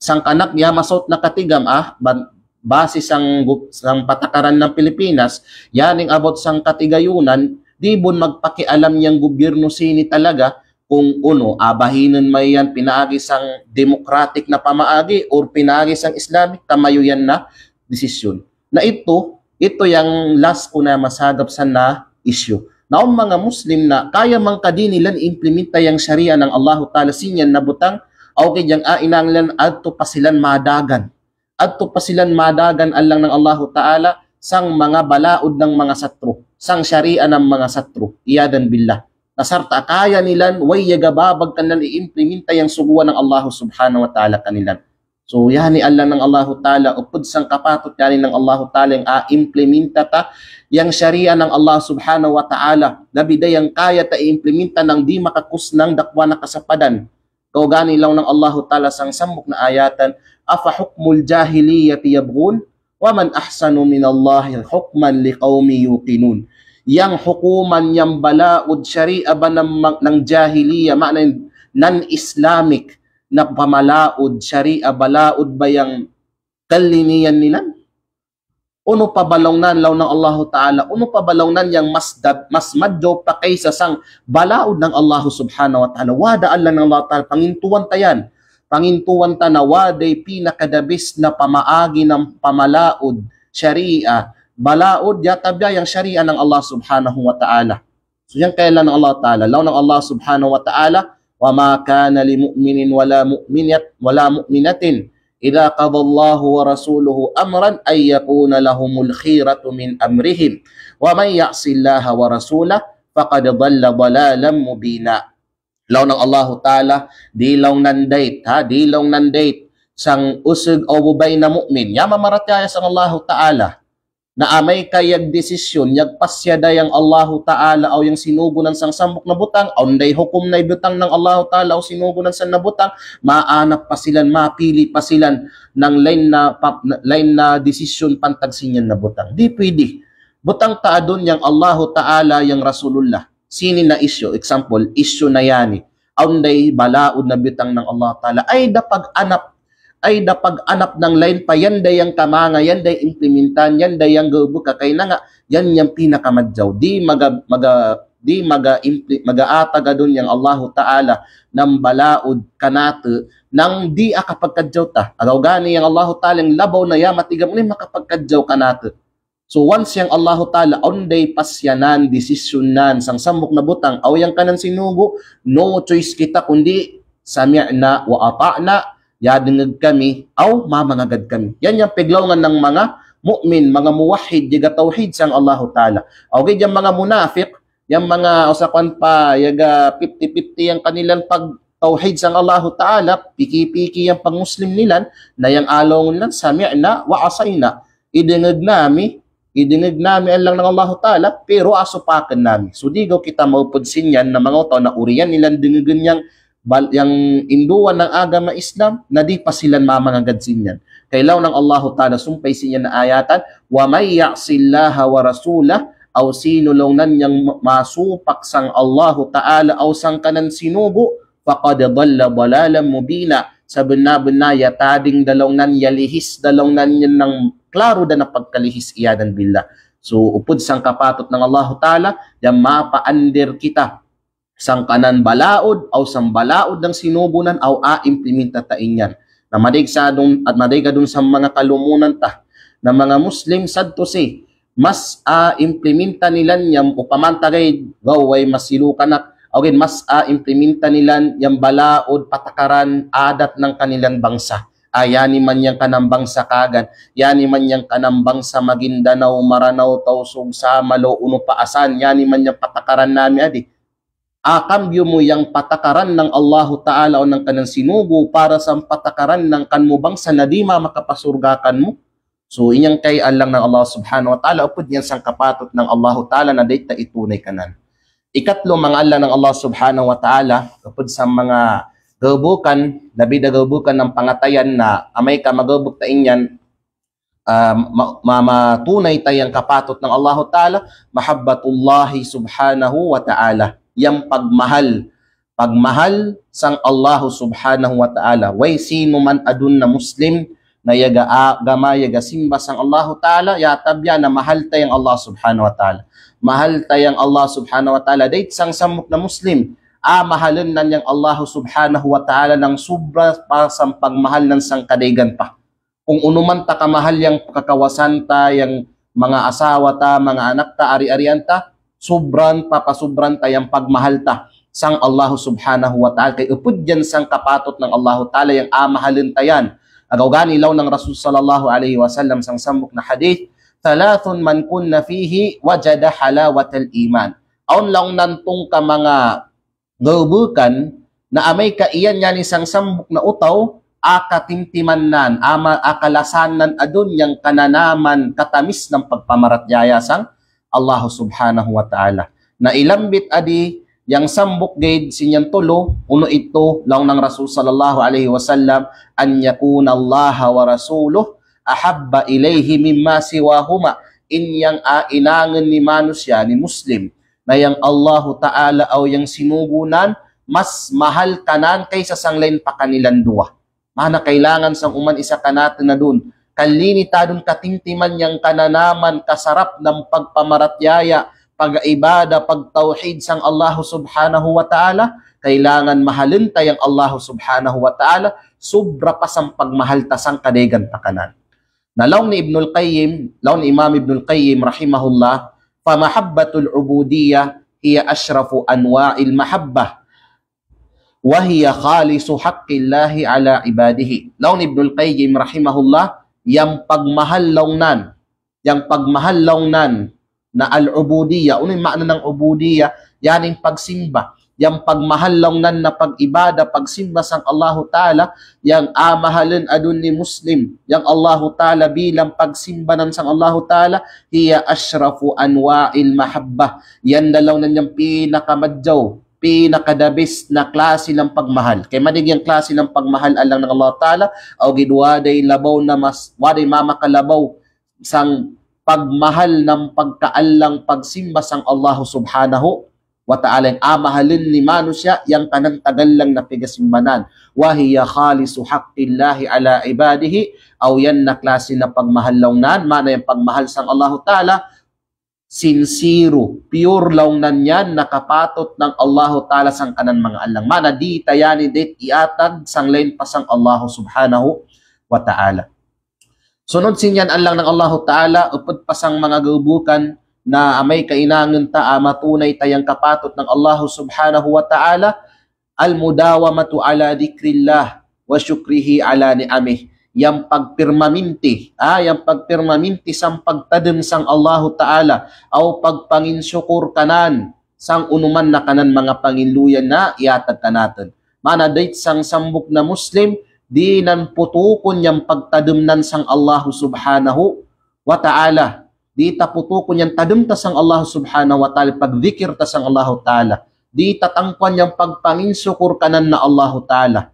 sangkanak niya masaut na katigam, ah, ban-, base sang gu-, sang patakaran nang Pilipinas, yaning about sang katigayunan, di' bun magpakialam yang gobyerno sini talaga, kung unu, abahinun mayan pinaagi sang democratic na pamaagi or pinaagi sang Islamic, tamayu yan na desisyon. Na itu, itu yang last ku na masagap sa na issue. Na awn manga Muslim na kaya mangkadini lan implementa yang sharia nang Allahu Ta'ala sinian na butang, aw kay yang a inang lan adtu pasilan madagan. Adtu pasilan madagan allang nang Allahu Ta'ala sang manga balaud nang manga satru, sang sharia nang manga satru. Iyadan billah. Na sarta' kaya nilan, way yaga babag kan lan i-implementa yang suguan nang Allahu Subhanahu wa Ta'ala kanilan. So, yani allang nang Allahu Ta'ala, upud sang kapatut yani nang Allahu Ta'ala yang a implementa ta, yang sharia nang Allah Subhanahu wa Ta'ala, labi da yang kaya ta i-implementa nang di' makakusnang dakwa na kasapadan. Kau gani laung nang Allahu Ta'ala sang sambuk na ayatan, "Afa hukmul jahiliyyati yabghun, wa man ahsanu minallahi hukman liqaumin yuqinun." Yang hukuman yang balaud sharia ba nang, nang jahiliya, makna non-Islamic na pamalaud, sharia balaud ba yang kalinian ninan? Unu pa ba laung nan, laung nang Allahu Ta'ala, unu pa ba laung nan yang mas dab-, mas madyo pa kaysa sang balaud nang Allahu Subhanahu wa Ta'ala? Wada allang nang Allahu Ta'ala, pangintuan ta yan. Pangintuan ta na wada i pinaka-the best na pamaagi nang pamalaud, sharia, balaud, yatabya yang sharia nang Allah Subhanahu wa Ta'ala. So, yang kaya nang Allah Ta'ala, laung nang Allah Subhanahu wa Ta'ala, "Wa ma kana li mu'minin wa la mu'minat-, wa la mu'minatin idza qadallahu wa rasuluhu amran an yakuna lahumul khiyaratu min amrihim, wa man ya'sillaha wa rasulahu faqad dalla dalalan mubina." Laung nang Allahu Ta'ala, di' laung nan dait, ha, di' laung nan dait sang usug aw bubay na mu'min. Ya mamaratiyaya sang Allahu Ta'ala. Na amay ka yagdesisyon, yagpasya da yang Allahu Ta'ala aw yang sinugunan sang sambuk na butang, aw nday hukum na ibutang nang Allahu Ta'ala aw sinugunan sang na butang, maanap pasilan, mapili pasilan nang lain na pa-, na, lain na desisyon pantag sinian na butang. Di' pwede. Butang ta adun yang Allahu Ta'ala, yang Rasulullah. Sini na issue, example, issue na yani. Awn day balaud na butang nang Allah Ta'ala. Ay da pag-anap, ay da pag-anap nang lain pa, yan da yang kamanga, yan da yang implementan, yan da yang gabu kakaina nga, yan yang pinakamadyaw. Di' maga, maga, di' maga impli-, maga atagadun yang Allahu Ta'ala nang balaud kanatu, nang di' akapagkadyaw ta. Agaw gani yang Allahu Ta'ala yang labaw na ya matigam ni makapagkadyaw kanatu. So, once yang Allahu Ta'ala, awn day pasyanan, desisyonan, sang sambuk na butang, aw yang kanan sinugu, no choice kita kundi, sami'na wa ata'na, ya dengeg kami, aw mamangagad kami. Yan yang paglaungan nang manga mu'min, manga muwahhid, yaga tawhid sang Allahu Ta'ala. Aw gid yang manga munafik, yang manga usapan pa, yaga fifty fifty yang kanilan pagtawhid sang Allahu Ta'ala, piki-piki yang pag-Muslim nilan, na yang alaw nilan, sami'na wa asayna. Idengeg nami, idengeg nami allang nang Allahu Ta'ala, pero asupaken nami. So, di' gaw kita maupud sinian na manga tau na urian nilan dengegen yang bal-, yang induan nang agama Islam, na di' pasilan mamangagad sinian. Kay laung nang Allahu Ta'ala, sumpay sinian na ayatan, "Wa may ya'sillaha wa rasulahu," aw sinu laung nan yang ma-, masupak sang Allahu Ta'ala, aw sang kanan sinugu, "faqad dalla dalalan mubina." Sabenna-benna ya tading da laung nan, ya lihis da laung nan, yan nang klaru da na pagkalihis, iyadan billah. So, upud sang kapatut nang Allahu Ta'ala, yan mapaandir kita sang kanan balaud, aw sang balaud nang sinugunan, aw a implementa ta inian. Na madaig sa dun, at madaig adun sa manga kalumunan ta, na manga Muslim sadtu si, mas a implementa nilan yang upamanta gay gaw way masilu kanak, aw gid mas a implementa nilan yang balaud patakaran adat nang kanilan bangsa. A, yani man yang kanan bangsa Kagan, yani man yang kanan bangsa Maguindanao, Maranao, Tausug, Samal, unu pa asan, yani man yang patakaran nami adi. A, kambyu mu yang patakaran nang Allahu Ta'ala o nang kanan sinugu para sang patakaran nang kan mu bangsa na di' ma makapasurga kan mu. So, iyan kay allang nang Allah Subhanahu wa Ta'ala, upud iyan sang kapatut nang Allahu Ta'ala na dita itunay kanan. Ikatlu manga allang nang Allah Subhanahu wa Ta'ala, upud sang manga gabukan, labi da gabukan nang pangatayan na amay ka magabuk ta inian, ah, ma-, ma-, matunay ta yang kapatut nang Allahu Ta'ala, mahabbatullahi subhanahu wa ta'ala. Yang pagmahal, pagmahal sang Allahu Subhanahu wa Ta'ala. Way sinu man adun na Muslim, na yaga agama, yaga simba sang Allahu Ta'ala, ya tabya na mahal ta yang Allah Subhanahu wa Ta'ala. Mahal ta yang Allah Subhanahu wa Ta'ala. Dait sang sambuk na Muslim, a, mahalun nan yang Allahu Subhanahu wa Ta'ala nang subra pa sang pagmahal nan sang kadaigan pa. Kung unu man ta kamahal yang kakawasan ta, yang manga asawa ta, manga anak ta, ari-arian ta, Subran, papasubran ta yang pagmahal ta sang Allahu Subhanahu wa Ta'ala. Kay upud yan sang kapatut nang Allahu Ta'ala yang amahalen ta yan. Agaw gani laung nang Rasul sallallahu alaihi wasallam sang sambuk na hadith, "Thalathun man kunna fihi wajada halawatal iman." Awn laung nan tungka manga gabukan na amay ka iyan yani sang sambuk na utaw, aka timtiman nan, ama, aka lasan nan adun yang kananaman katamis nang pagpamaratiyaya sang Allahu Subhanahu wa Ta'ala. Na ilambit adi yang sambuk gaid sin yang tulu, unu itu, laung nang Rasul sallallahu alaihi wasallam, "An yakuna Allaha wa rasuluh ahabba ilaihi mimma siwahuma." In yang a inangan ni manusiya' ni Muslim na yang Allahu Ta'ala aw yang sinugunan mas mahal kanan kaysa sang lain pakanilan duwa. Mana kailangan sang uman isa kanatun adun, kalini tadun katimtiman yang kananaman kasarap nang pagpamaratiyaya, pag-ibada, pagtawhid sang Allahu Subhanahu wa Ta'ala, kailangan mahalen ta yang Allahu Subhanahu wa Ta'ala, subra pa sang pagmahal ta sang kadegan pakanan. Na laung ni Ibnul Qayyim, laung ni Imam Ibnul Qayyim rahimahullah, "Fa mahabbatul ubudiyyah hiya ashrafu anwa'il mahabbah, wa hiya khalisu haqqillahi ala ibadihi." Laung ni Ibnul Qayyim rahimahullah, yang pagmahal laung nan, yang pagmahal laung nan, na al-ubudiyyah. Unu in ma'na nang ubudiyyah? Yaning pagsimba. Yang pagmahal laung nan na pag-ibada, pagsimba sang Allahu Ta'ala, yang amahalen adun ni Muslim, yang Allahu Ta'ala bilang pagsimba nan sang Allahu Ta'ala, hiya ashrafu anwa'il mahabbah. Yan da laung nan yang pinakamadjaw, pinaka-the best na klasi nang pagmahal. Kay madig yang klasi nang pagmahal alang nang Allahu Ta'ala, aw gid waday labaw na mas, waday mamakalabaw sang pagmahal nang pagkaallang pagsimba sang Allahu Subhanahu wa Ta'ala, yang amahalen ni manusiya' yang kanan tagallang na pigasimbanan. Wa hiya khalisu haqqillahi ala ibadihi, aw yan na klasi na pagmahal laung nan, mana yang pagmahal sang Allahu Ta'ala, sincere, pure laung nan yan na kapatut nang Allahu Ta'ala sang kanan manga allang. Mana di ta yani dit iatag sang lain pa sang Allahu Subhanahu wa Ta'ala. Sunud sin yan alang nang Allahu Ta'ala, upud pa sang manga gabukan na amay kainangan ta a matunay ta yang kapatut nang Allahu Subhanahu wa Ta'ala, al-mudawamatu ala dhikrillah wa shukrihi ala ni'amih. Yang pagpirmaminti, ah, yang pagpirmaminti sang pagtadem sang Allahu Ta'ala, aw pagpanginsukur kanan sang unuman na kanan manga panginluyan na iatag kanatun. Mana dit sang sambuk na Muslim, di nan putukun yang pagtadem nan sang Allahu Subhanahu wa Ta'ala. Di ta putukun yang tadem ta sang Allahu Subhanahu wa Ta'ala, pagdikir ta sang Allahu Ta'ala. Di ta tangkuan yang pagpanginsukur kanan na Allahu Ta'ala.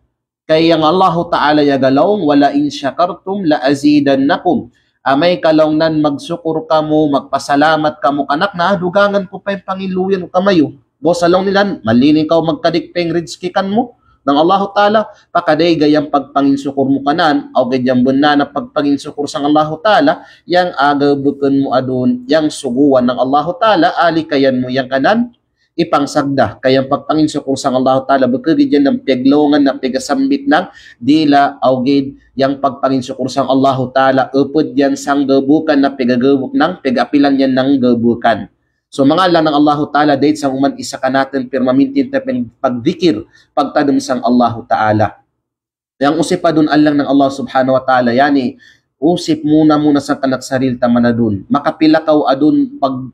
Kay yang Allahu Ta'ala ya galaung, "Wa la in shakartum la azidannakum." Amay ka laung nan magsukur kamu, magpasalamat kamu kanak na, dugangan ku pa in panginluyan ku kamayu. Bo sa laung niyan, malini kaw magkadik pa in rizki kan mu nang Allahu Ta'ala, pakadayga yang pagpanginsukur mu kanan, aw gad yang benna na pagpanginsukur sang Allahu Ta'ala, yang agabukun mu adun, yang suguan nang Allahu Ta'ala, alikayan mu yang kanan, ipangsagda, kay yang pagpanginsukur sang Allahu Ta'ala, bukun gid yan nang piyaglaungan na piyagasambit nang dila, aw gid yang pagpanginsukur sang Allahu Ta'ala, upud yan sang gabukan na piyagagabuk nang, piyagapilan yan nang gabukan. So, manga alang nang Allahu Ta'ala, dait sang uman isa kanatun pirmaminti ta pin pagdikir, pagtadem sang Allahu Ta'ala. Yang usip adun alang nang Allah Subhanahu wa Ta'ala, yani, usip muna-muna sang kanak sarili ta man adun. Makapila kaw adun pag-,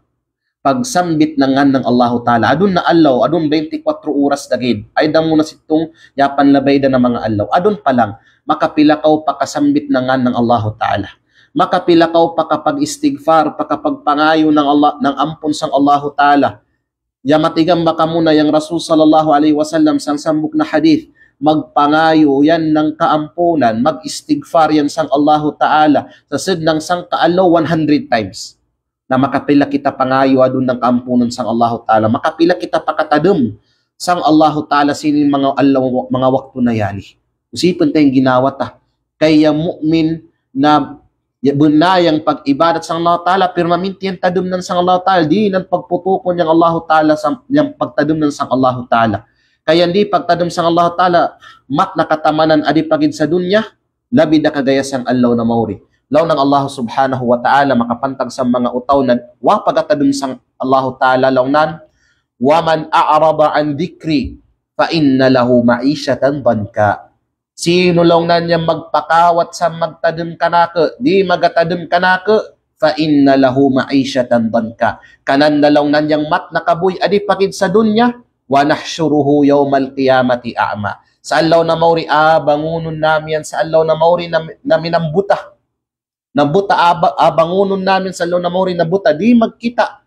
pagsambit nang ngan nang Allahu Ta'ala. Adun na allaw, adun bente kwatro oras da gid. Ay da muna situng, yapan labay da na manga allaw. Adun pa lang, makapila kaw pakasambit nang ngan nang Allahu Ta'ala. Makapila kaw pakapag-istigfar, pakapagpangayu nang Allah, nang ampun sang Allahu Ta'ala. Ya matigam ba kamu na yang Rasul sallallahu alaihi wasallam sang sambuk na hadith, magpangayu yan nang kaampunan, mag-istigfar yan sang Allahu Ta'ala, sa sud nang sangka allaw one hundred times. Na makapila kita pangayu adun nang kaampunan sang Allahu Ta'ala, makapila kita pakatadem sang Allahu Ta'ala sinin manga allaw, manga waktu na yani. Usipun ta yang ginawa ta. Kay yang mu'min na ya benna yang pag-ibadat sang Allahu Ta'ala, pirmaminti yang tadem nan sang Allahu Ta'ala, di nan pagputukun yang Allahu Ta'ala sang, yang pagtadem nan sang Allahu Ta'ala. Kay yang di pagtadem sang Allahu Ta'ala, mat na katamanan adi pa gid sa dunya, labi da kagaya sang allaw na mauri. Laung nang Allah Subhanahu wa Ta'ala makapantag sa manga o taw nan wa pagatadem sang Allahu Ta'ala laung nan, "Wa man a'rada an dhikri fa inna lahu ma'ishatan dhanka." Sino laung nan yang magpakawat sa magtadem kanake, di magatadem kanake, fa inna lahu ma'ishatan dhanka. Kanan da laung nan yang mat na kabuy' adi pakid sa dunya, wa nahshuruhu yawmal qiyamati a'ma. Sa allaw na mauri, a, bangunun nami yan sa allaw na mauri na, na minambuta. Na buta, a, ba-, a, bangunun nami yan sa allaw na mauri na buta, di magkita.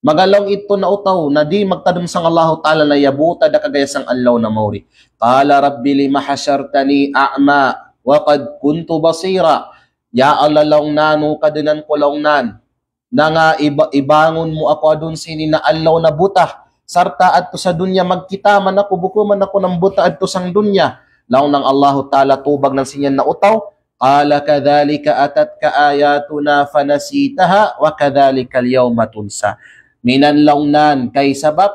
Magalaung ito na o taw na di magtadem sang Allahu Ta'ala na ya buta da kagaya sang allaw na mauri. Qala rabbi lima hashartani a'ma wa qad kuntu basira. Ya Allah laung nan, o kadenan ko laung nan, nanga iba-, ibangun mu aku adun sini na allaw na buta. Sarta' adtu sa dunya magkita man aku, buku man aku nambuta adtu sang dunya. Laung nang Allahu Ta'ala tubag nan siniyan na o taw, qala kadhalika atatka ayatuna fanasitaha wa kadhalikal yawma tunsa. Minan laung nan, kai sabab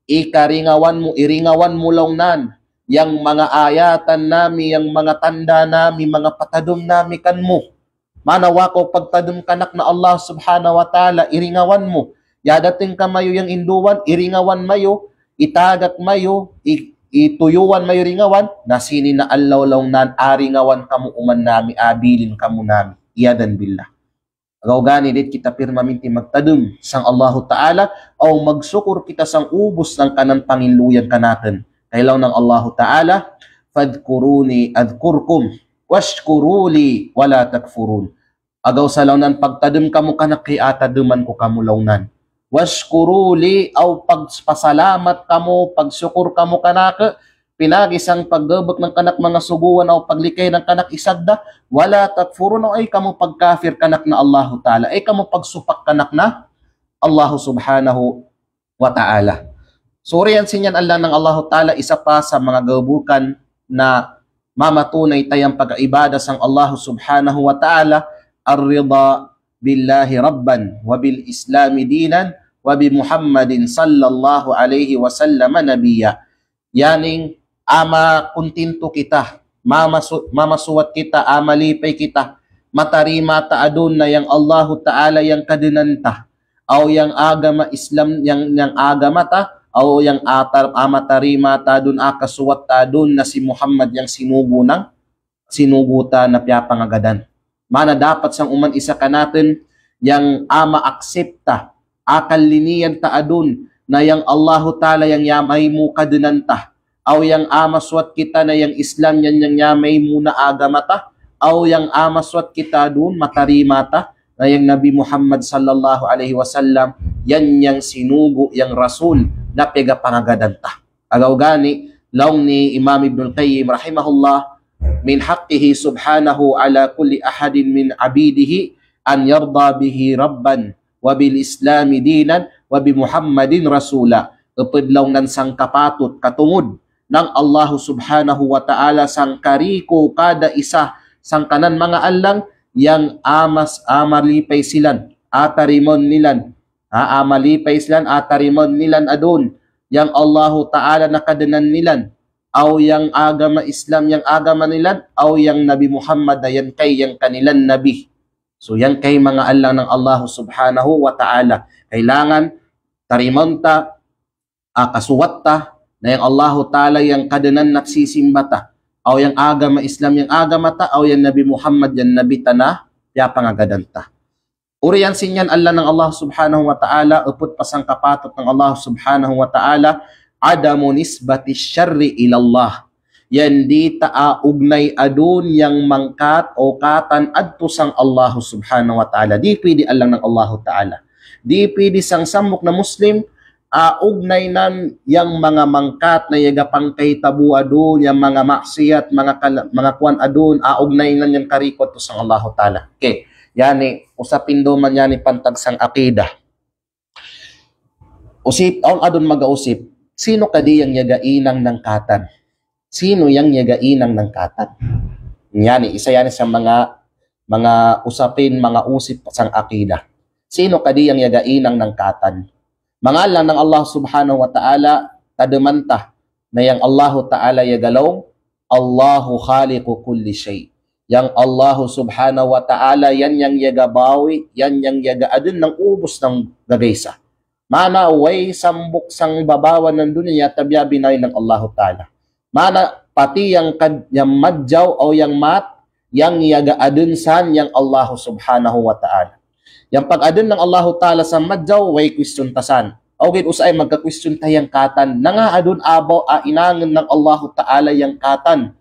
ikaringawan mu, iringawan mu laung nan yang manga ayatan nami, yang manga tanda nami, manga patadem nami kan mu. Mana wa ko pagtadem kanak na Allah Subhanahu wa Ta'ala, iringawan mu. Ya dating kamayu yang induwan, iringawan mayu, itagak mayu, i-, ituyuwan mayu ringawan, na sini na allaw laung nan aringawan kamu uman nami, abilin kamu nami. Iyadhan billah. Agaw gani dit kita pirmaminti magtadem sang Allahu Ta'ala, aw magsukur kita sang ubus nang kanan panginluyan kanaten. Kay laung nang Allahu Ta'ala, fadhkuruni adhkurkum, washkuru li wala takfurun. Agaw sa laung nan pagtadem kamu kanak kay atademan ku kamu laung nan. Washkuru li, aw pagpasalamat kamu, pagsukur kamu kanake, pinagi sang paggebek nang kanak manga suguan aw paglikay nang kanak isagda, wala takfurun, aw ay kamu pagkafir kanak na Allahu Ta'ala, ay kamu pagsupak kanak na Allahu Subhanahu wa Ta'ala. Suriyan siniyan Allah nang Allahu Ta'ala, isa pa sa manga gebukan na mamatunay tayang pagaibada sang Allahu Subhanahu wa Ta'ala, ar-rida billahi rabban, wa bil islami dinan, wa bi Muhammadin sallallahu alaihi wasallam nabiyya. Yaning ama kuntintu kita, mamasu-, mamasuwat kita, ama lipay kita, matarima ta adun na yang Allahu Ta'ala yang kadenan ta, aw yang agama Islam yang, yang agama ta, aw yang atar-, ama tarima ta adun, akasuwat ta adun na si Muhammad yang sinugu nang sinugu ta na piyapangagadan. Mana dapat sang uman isa kanaten yang ama aksepta, akaliniyan ta adun na yang Allahu Ta'ala yang yamay mu kadenan ta, aw yang ama suwat kita na yang Islam yan yang yamay mu na agama ta, aw yang ama suwat kita adun matarima ta na yang Nabi Muhammad sallallahu alaihi wasallam yan yang sinugu yang rasul na pegapangagadan ta. Agaw gani, laung ni Imam Ibnul Qayyim rahimahullah, min haqqihi subhanahu ala kulli ahadin min abidihi an yarda bihi rabban, wa bil islami dinan, wa bi Muhammadin rasula. Eped laung nan sangkapatut katungud nang Allahu Subhanahu wa Ta'ala sangkariku kada isa sangkanan manga allang yang amas, ama lipay silan, atarimon nilan, ha, ama lipay silan, atarimon nilan adun yang Allahu Ta'ala na kadenan nilan, aw yang agama Islam yang agama nilan, aw yang Nabi Muhammad na yan kay yang kanilan nabi. So yan kay manga allang nang Allahu Subhanahu wa Ta'ala. Kailangan tarimon ta, a, kasuwat ta na yang Allahu Ta'ala yang kadenan na sisimba ta, aw yang agama Islam yang agama ta, aw yang Nabi Muhammad yang nabi ta na piyapangagadan ta. Uriyan siniyan Allah nang Allah Subhanahu wa Ta'ala, epet pa sangkapatut nang Allah Subhanahu wa Ta'ala, adamu nisbati syarri ilallah. Yan di ta, a, ugnay adun yang mangkat o katan adtu sang Allah Subhanahu wa Ta'ala. Di pwede Allah nang Allah Ta'ala. Di pwede sang sampok na Muslim, a, ugnay nan yang manga mangkat na yaga pangkay tabu adun, yang manga maksiat, manga kala-, manga kuwan adun, a, ugnay nan yang karikot tu sang Allahu Ta'ala. Okay. Yani, usapin duman yani pantag sang akida. Usip, awn adun magausip, sino kadi yang yaga inang nang katan? Sino yang yaga inang nang katan? Yani, isa yani sa manga, manga usapin, manga usip sang akida. Sino kadi yang yaga inang nang katan? Manga allang nang Allah Subhanahu wa Ta'ala, tademan ta na yang Allahu Ta'ala yaga laung, Allahu khaliqu kulli syai'. Yang Allahu Subhanahu wa Ta'ala, iyan yang iyaga bawi, iyan yang iyaga adun nang ubus nang gagaisa. Mana way sambuk sang babawanan dunya tabiya binawi nang Allahu Ta'ala. Mana pati yang kad-, yang madjaw aw yang mat, yang iyaga adun san yang Allahu Subhanahu wa Ta'ala. Yang pag-adun nang Allahu Ta'ala sa madjaw, way question ta san. Aw gid usa ay magka-question ta yang katan. Nanga adun abaw a inangan nang Allahu Ta'ala yang katan.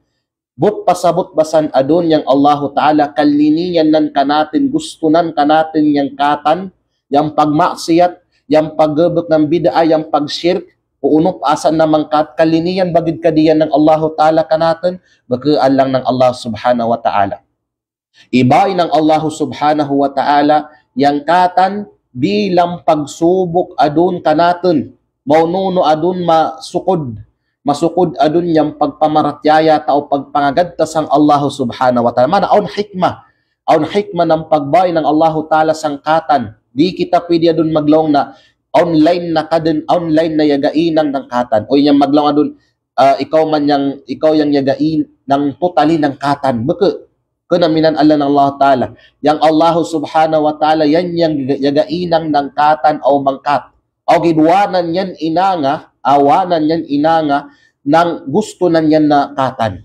But pasabut ba san adun yang Allahu Ta'ala kallinian nan kanatun, gustunan kanatun yang katan, yang pagmaksiyat, yang paggebek nang bid'ah, yang pagshirk, o unu pa asan na mangkat kallinian ba gid kadian nang Allahu Ta'ala kanatun, beke alang nang Allah Subhanahu wa Ta'ala. Ibawi nang Allahu Subhanahu wa Ta'ala yang katan bilang pagsubuk adun kanatun. Maunu-unu adun masukud, masukud adun yang pagpamaratiyaya ta o pagpangagad ta sang Allahu Subhanahu wa Ta'ala. Mana awn hikmah. Awn hikmah nang pagbawi nang Allahu Ta'ala sang katan. Di' kita puwidi adun maglaung na awn lain na kaden, awn lain na iyaga inang nang katan. O iyan maglaung adun, ah, ikaw man yang, ikaw yang iyaga inang totally nang katan. Beke. Kena minan Allah nang Allahu Ta'ala. Yang Allahu Subhanahu wa Ta'ala iyan yang iyaga inang nang katan aw mangkat. Aw gid wanan iyan inanga, aw wanan iyan inanga, nang gustunan iyan na katan.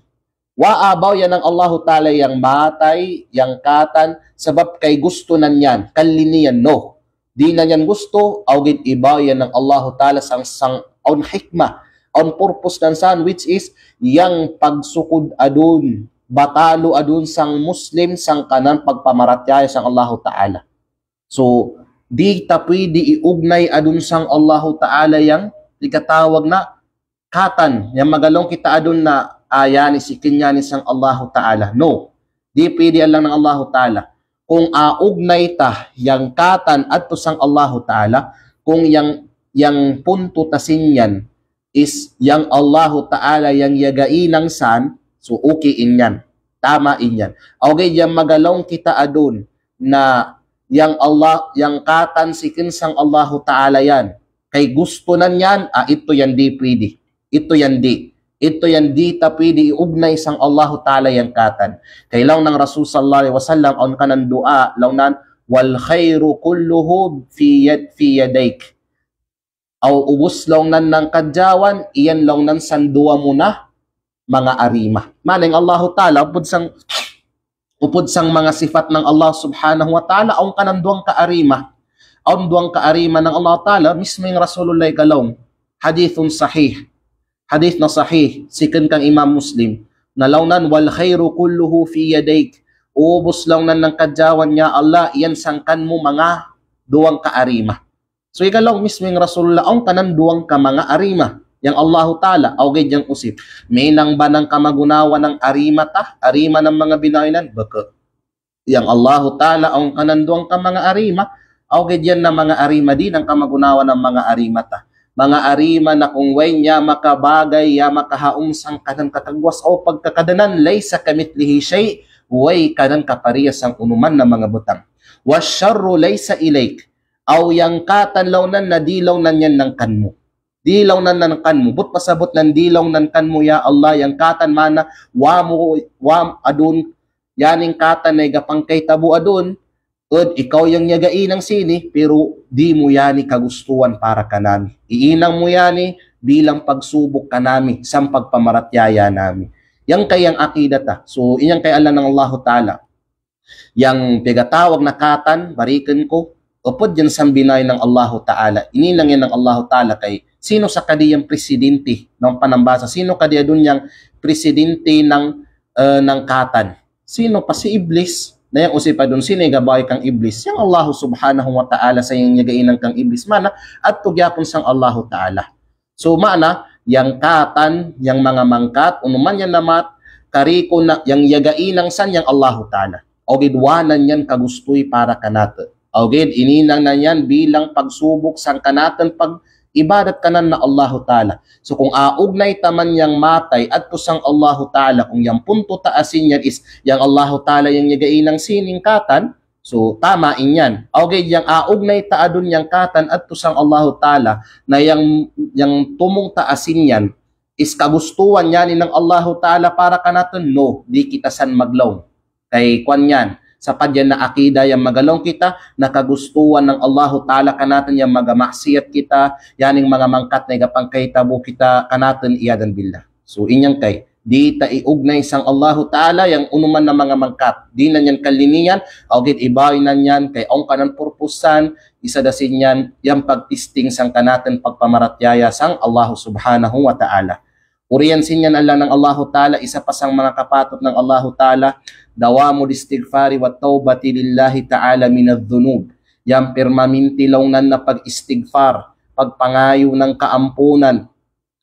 Wa abaw iyan nang Allahu Ta'ala yang matay, yang katan, sabab kay gustunan iyan, kallinian, no. Di' na iyan gusto, aw gid ibawi iyan nang Allahu Ta'ala sang, sang awn hikmah, awn purpose nan san, which is, yang pagsukud adun, batalu adun sang Muslim, sang kanan pagpamaratiyaya sang Allahu Ta'ala. So, di' ta puwidi iugnay adun sang Allahu Ta'ala yang ikatawag na katan, yang magalaung kita adun na, ah, iyan i sikin iyan i sang Allahu Ta'ala. No. Di' puwidi alang nang Allahu Ta'ala. Kung augnay ta yang katan adtu sang Allahu Ta'ala, kung yang, yang puntu ta sin iyan is yang Allahu Ta'ala yang iyaga inang san, so okay in iyan. Tama in iyan. Aw gid yang magalaung kita adun na yang Allah, yang katan sikin sang Allahu Ta'ala iyan. Kay gustunan iyan, ah, itu yang di' puwidi. Itu yang di'. Itu yang di' ta puwidi iugnay sang Allahu Ta'ala yang katan. Kay laung nang Rasul sallallahu alaihi wasallam, awn kanan du'a, laung nan, "Wal khairu kulluhu fi yad-, fi yadayk." Aw ubus laung nan nang kadjawan, iyan laung nan sang duwa mu na manga arima. Mana yang Allahu Ta'ala, upud sang, upud sang manga sifat nang Allah Subhanahu wa Ta'ala, awn kanan duwang ka arima. Awn duwang ka arima nang Allah Ta'ala, mismu yang Rasulullah ikalaung. Hadithun sahih. Hadith na sahih, sikin kang Imam Muslim. Na laung nan, "Wal khairu kulluhu fi yadayk." Ubus laung nan nang kadjawan ya Allah, iyan sangkan mu manga duwang ka arima. So, ikalaung mismu yang Rasulullah, awn kanan duwang ka manga arima yang Allahu Ta'ala, aw gid yang usip. Minang ba nang kamagunawan nang arima ta, arima nang manga binawi nan, beke. Yang Allahu Ta'ala, awn kanan duwang ka manga arima, aw gid iyan na manga arima di' nang kamagunawan nang manga arima ta. Manga arima na kung way niya makabagay, iye makahaum sangkanan katagwas aw pagkakadanan, laysa kamithlihi shay', way kanan kapariya sang unu man na manga butang. Wash sharru laysa ilayk, aw yang katan laung nan na di' laung nan iyan nangkan mu. Di' laung nan nangkan mu. But pasabut nan di' laung nangkan mu, ya Allah, yang katan mana, wa mu, wa adun, iyan ing katan na iga pangkay tabu adun, ud ikaw yang iyaga inang sini, pero di' mu iyan i kagustuhan para kanami. Iinang mu iyan i bilang pagsubuk kanami, sang pagpamaratiyaya nami. Yang kay yang akida ta. So, iyan kay Allah nang Allahu Ta'ala. Yang piyagatawag na katan, barikin ku, upud iyan sang binawi nang Allahu Ta'ala. Ininang iyan nang Allahu Ta'ala kay, sino sa kadi yang presidente, nang panambasa, sino kadi adun yang presidente nang, eh, nang katan. Sino pa? Si Iblis. Na yang usip adun, sino iga bawi kang Iblis? Yang Allahu Subhanahu wa Ta'ala sa yang iyaga inang kang Iblis. Mana, adtu giyapun sang Allahu Ta'ala. So, mana, yang katan, yang manga mangkat, unu man iyan na mat, karikun na, yang iyaga inang san yang Allahu Ta'ala. Aw gid wanan iyan kagustui para kanatun. Aw gid ininang na iyan bilang pagsubuk sang kanatun pag-ibadat kanan na Allahu Ta'ala. So, kung augnay ta man yang matay adtu sang Allahu Ta'ala, kung yang puntu ta asin iyan is yang Allahu Ta'ala yang iyaga inang sini ing katan, so, tama in iyan. Aw gid yang augnay ta adun yang katan adtu sang Allahu Ta'ala, na yang, yang tumung ta asin iyan is kagustuhan iyan i nang Allahu Ta'ala para kanatun, no, di' kita san maglaung. Kai kuwan iyan, sapad iyan na akida yang magalaw kita, na kagustuhan nang Allahu Ta'ala kanatun yang maga maksiat kita, iyan ing manga mangkat na iga pangkahitabu kita kanatun, iyadan billah. So, iyan kai, dita iugnay sang Allahu Ta'ala yang unuman na manga mangkat. Di na niyan kalinian, aw git ibawi na niyan, kai awn kanan purpusan, isa da sin iyan, yang pagtisting sang kanatun pagpamaratiyaya sang Allahu Subhanahu wa Ta'ala. Urian sin iyan Allah nang Allahu Ta'ala, isa pa sang manga kapatut nang Allahu Ta'ala, dawamul istighfari wa taubati lillahi ta'ala minadh dhunub. Yang pirmaminti laung nan na pag-istighfar, pagpangayu nang kaampunan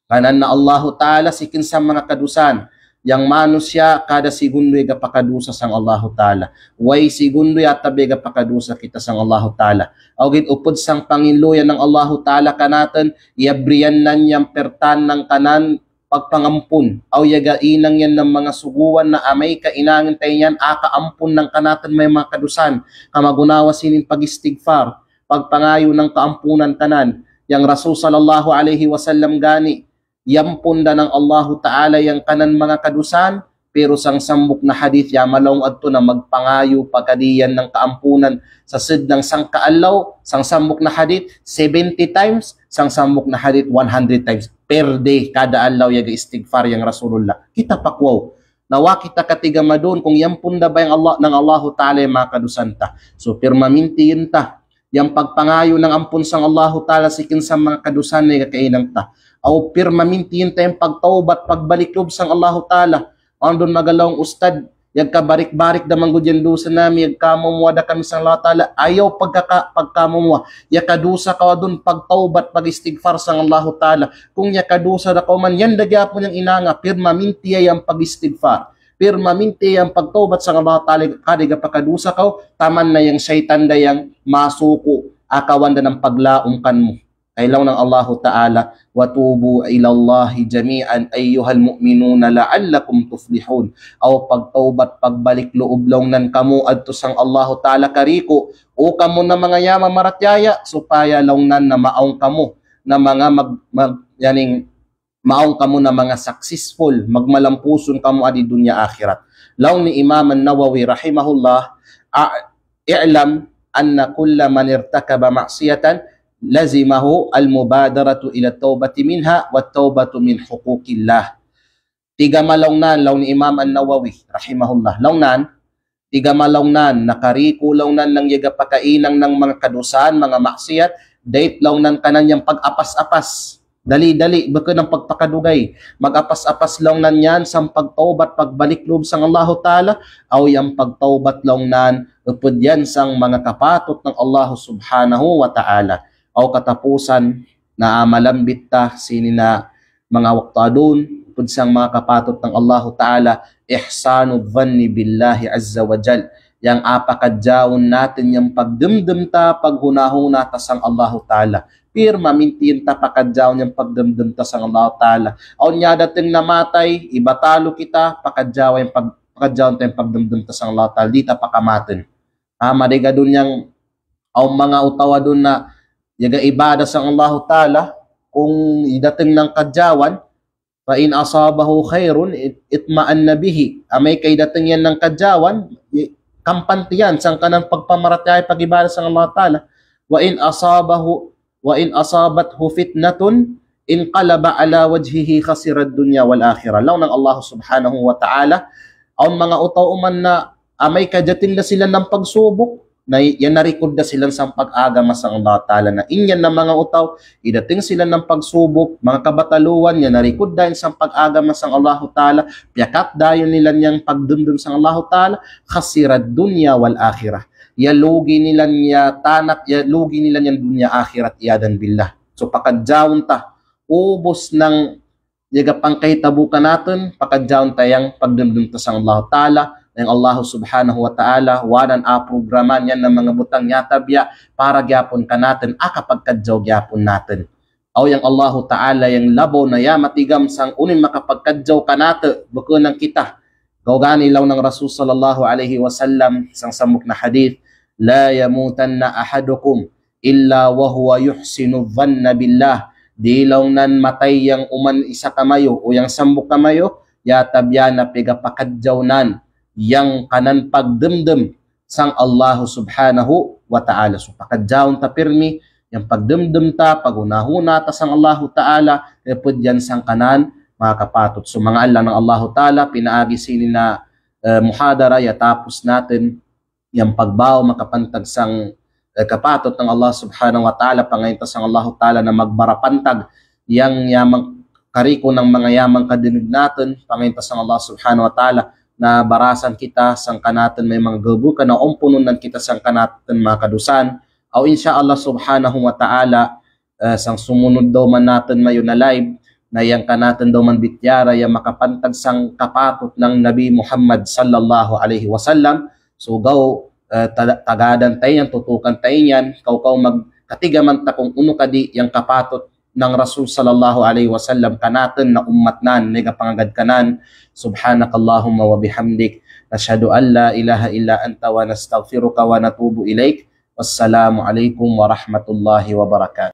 kanan na Allahu Ta'ala si kinsa manga kadusan. Yang manusiya' kada sigundu iga pakadusa sang Allahu Ta'ala. Way sigundu yata bi iga pakadusa kita sang Allahu Ta'ala. Aw git upud sang pangiluyan nang Allahu Ta'ala kanatun, iyabrian nan yang pertan nang kanan pagpangampun. Aw iyaga inang iyan nang manga suguan na amay ka inangin tay iyan aka ampun nang kanatun may manga kadusan. Kamagunawa sinin pag-istighfar, pagpangayu nang kaampunan kanan. Yang Rasul sallallahu alaihi wasallam gani, iyampun da nang Allahu Ta'ala yang kanan manga kadusan, pero sang sambuk na hadith ya malaung adtu na magpangayu pakadiyan nang kaampunan sa sud nang sangka alaw, sang sambuk na hadith seventy times, sang sambuk na hadith one hundred times per day, kada alaw iyaga istighfar yang Rasulullah. Kita pakwaw. Na wa kita katigamadun kung iyampun da ba yang Allah, nang Allahu Ta'ala yang manga kadusan ta. So, pirmaminti iyan ta yang pagpangayu nang ampun sang Allahu Ta'ala si kinsa manga kadusan na iga kainang ta. Aw pirmaminti iyan ta yang pagtaubat, pagbalik lub sang Allahu Ta'ala. Andun magalaw ung ustad, iyag kabarik-barik da manggud yang dusa nami, iyag kamumuwa da kami sang Allahu Ta'ala. Ayaw pagkaka-, pagkamumuwa. Iyag kadusa kaw adun pagtaubat, pag-istighfar sang Allahu Ta'ala. Kung iyag kadusa da kaw man, iyan da gihapun yang inanga, pirmaminti iyan yang pag-istighfar. Pirmaminti iyan yang pagtaubat sang Allahu Ta'ala, kada iga pakadusa kaw, taman na yang saytan da yang masuku, akawan da nang paglaum kanmu. Kay laung nang Allahu Ta'ala, "Wa tubu ilallahi jami'an ayyuhal mu'minuna la'allakum tuflihun." Aw pagtaubat, pagbalik loob laung nan kamu adtu sang Allahu Ta'ala kariku, o kamu na manga miyamaratiyaya, supaya laung nan na maawn kamu na manga mag-, mag-, iyan ing maawn kamu na manga successful, magmalampusun kamu adi dunya akhirat. Laung ni Imam An-Nawawi rahimahullah, a-, "I'lam anna kulla man irtakaba ma'siyatan lazimahu al-mubadaratu ila taubati minha wa taubatu min huquqillah." Tigama laung nan, laung ni Imam An-Nawawi rahimahullah. Laung nan, tigama laung nan, na kariku laung nan nang iyaga pakainang nang manga kadusan, manga maksiat, dait laung nan kanan yang pag-apas-apas. Dali-dali, bukun nang pagpakadugay. Mag-apas-apas laung nan iyan sang pagtaubat, pagbalik loob sang Allahu Ta'ala, aw yang pagtaubat laung nan, upud iyan sang manga kapatut nang Allahu Subhanahu wa Ta'ala. Aw katapusan, na amalambit ta, sini na manga waktu adun, upud sang manga kapatut nang Allahu Ta'ala, ihsanu dhanni billahi azza wa jal. Yang apakadjaun natun yang pagdumdum ta, paghuna-huna ta sang Allahu Ta'ala. Pirmaminti iyan ta pakadjaun yang pagdumdum ta sang Allahu Ta'ala. Awn iyan datung na matay, ibatalu kita, pakadjaun yang pag-, pakadjaun ta yang pagdumdum ta sang Allahu Ta'ala. Di ta pakamatun. Ah, madigadun yang awn manga utaw adun na iyaga ibadah sang Allahu Ta'ala, kung idatung nang kadjawan, fa in asabahu khairun it-, itma'anna bihi. Amay ka idatung iyan nang kadjawan, i-, kampanti iyan sang kanan pagpamaratiyaya, pag-ibadah sang Allahu Ta'ala. Wa in asabahu, wa in asabathu fitnatun inqalaba ala wajhihi khasirad dunya wal akhirah. Laung nang Allah Subhanahu wa Ta'ala, awn manga utaw uman na amay ka datung da sila nang pagsubuk, na i-, iyan narikud da sila sang pag-agama sang Allah Ta'ala. Na iyan na manga utaw, idatung sila nang pagsubuk, manga kabataluan, iyan narikud da iyan sang pag-agama sang Allah Ta'ala, piyakat da iyan nila yang pagdumdum sang Allah Ta'ala, khasirad dunya wal akhirah. Iyalugi nila iyan tanak, iyalugi nila iyan dunya akhirat, iyadan billah. So, pakadjaun ta, ubus nang iyaga pangkahitabu kanatun, pakadjaun ta yang pagdumdum ta sang Allah Ta'ala, yang Allah Subhanahu wa Ta'ala, wanan a programa niyan na manga butang yata biya', para gihapun kanatun, aka pagkadjau gihapun natun. Aw yang Allah Ta'ala yang labaw na ya matigam sang unu in makapagkadjau kanatun, bukun nang kita. Gaw gani laung nang Rasul sallallahu alaihi wasallam, sang sambuk na hadith, "La yamutanna ahadukum illa wa huwa yuhsinu dhanna billah." Di laung nan matay yang uman isa kamayo, o yang sambuk kamayo, yata biya' na pegapakadjau nan. yang kanan pagdemdem sang Allahu Subhanahu wa Ta'ala. So, pakadjaun ta pirmi yang pagdemdem ta, paghuna-huna ta sang Allahu Ta'ala, eh, pud yan sangkanan makapatut. So, manga Allah nang Allahu Ta'ala, pinaagi sini na, eh, muhadara ya tapus natin yang pagbau makapantag sang, eh, kapatut nang Allah Subhanahu wa Ta'ala, pangain ta sang Allahu Ta'ala na magbara pantag yang yamang kariku nang manga yamang kadeneg natin, pangain ta sang Allah Subhanahu wa Ta'ala na barasan kita sangkanatin may manga gabukan, na ompununan kita sangkanatin manga kadusan. Au insya Allah Subhanahu wa Ta'ala, eh, sang sumunud daw man natin mayu na live, na yang kanatin daw man bitiara yang makapantag sang kapatut nang Nabi Muhammad sallallahu alaihi wasallam. So gaw, eh, ta-, tagadan tayo yan, tutukan tayo yan, kaw-kaw magkatigaman ta kung unu kadi yang kapatut nang Rasul sallallahu alaihi wasallam kanatin na ummat nan, nega pangagad kanan. Subhanakallahumma wa bihamdik, nashhadu an la ilaha illa anta wa nastaghfiruka wa natubu ilaik. Wassalamu alaikum warahmatullahi wabarakatuh.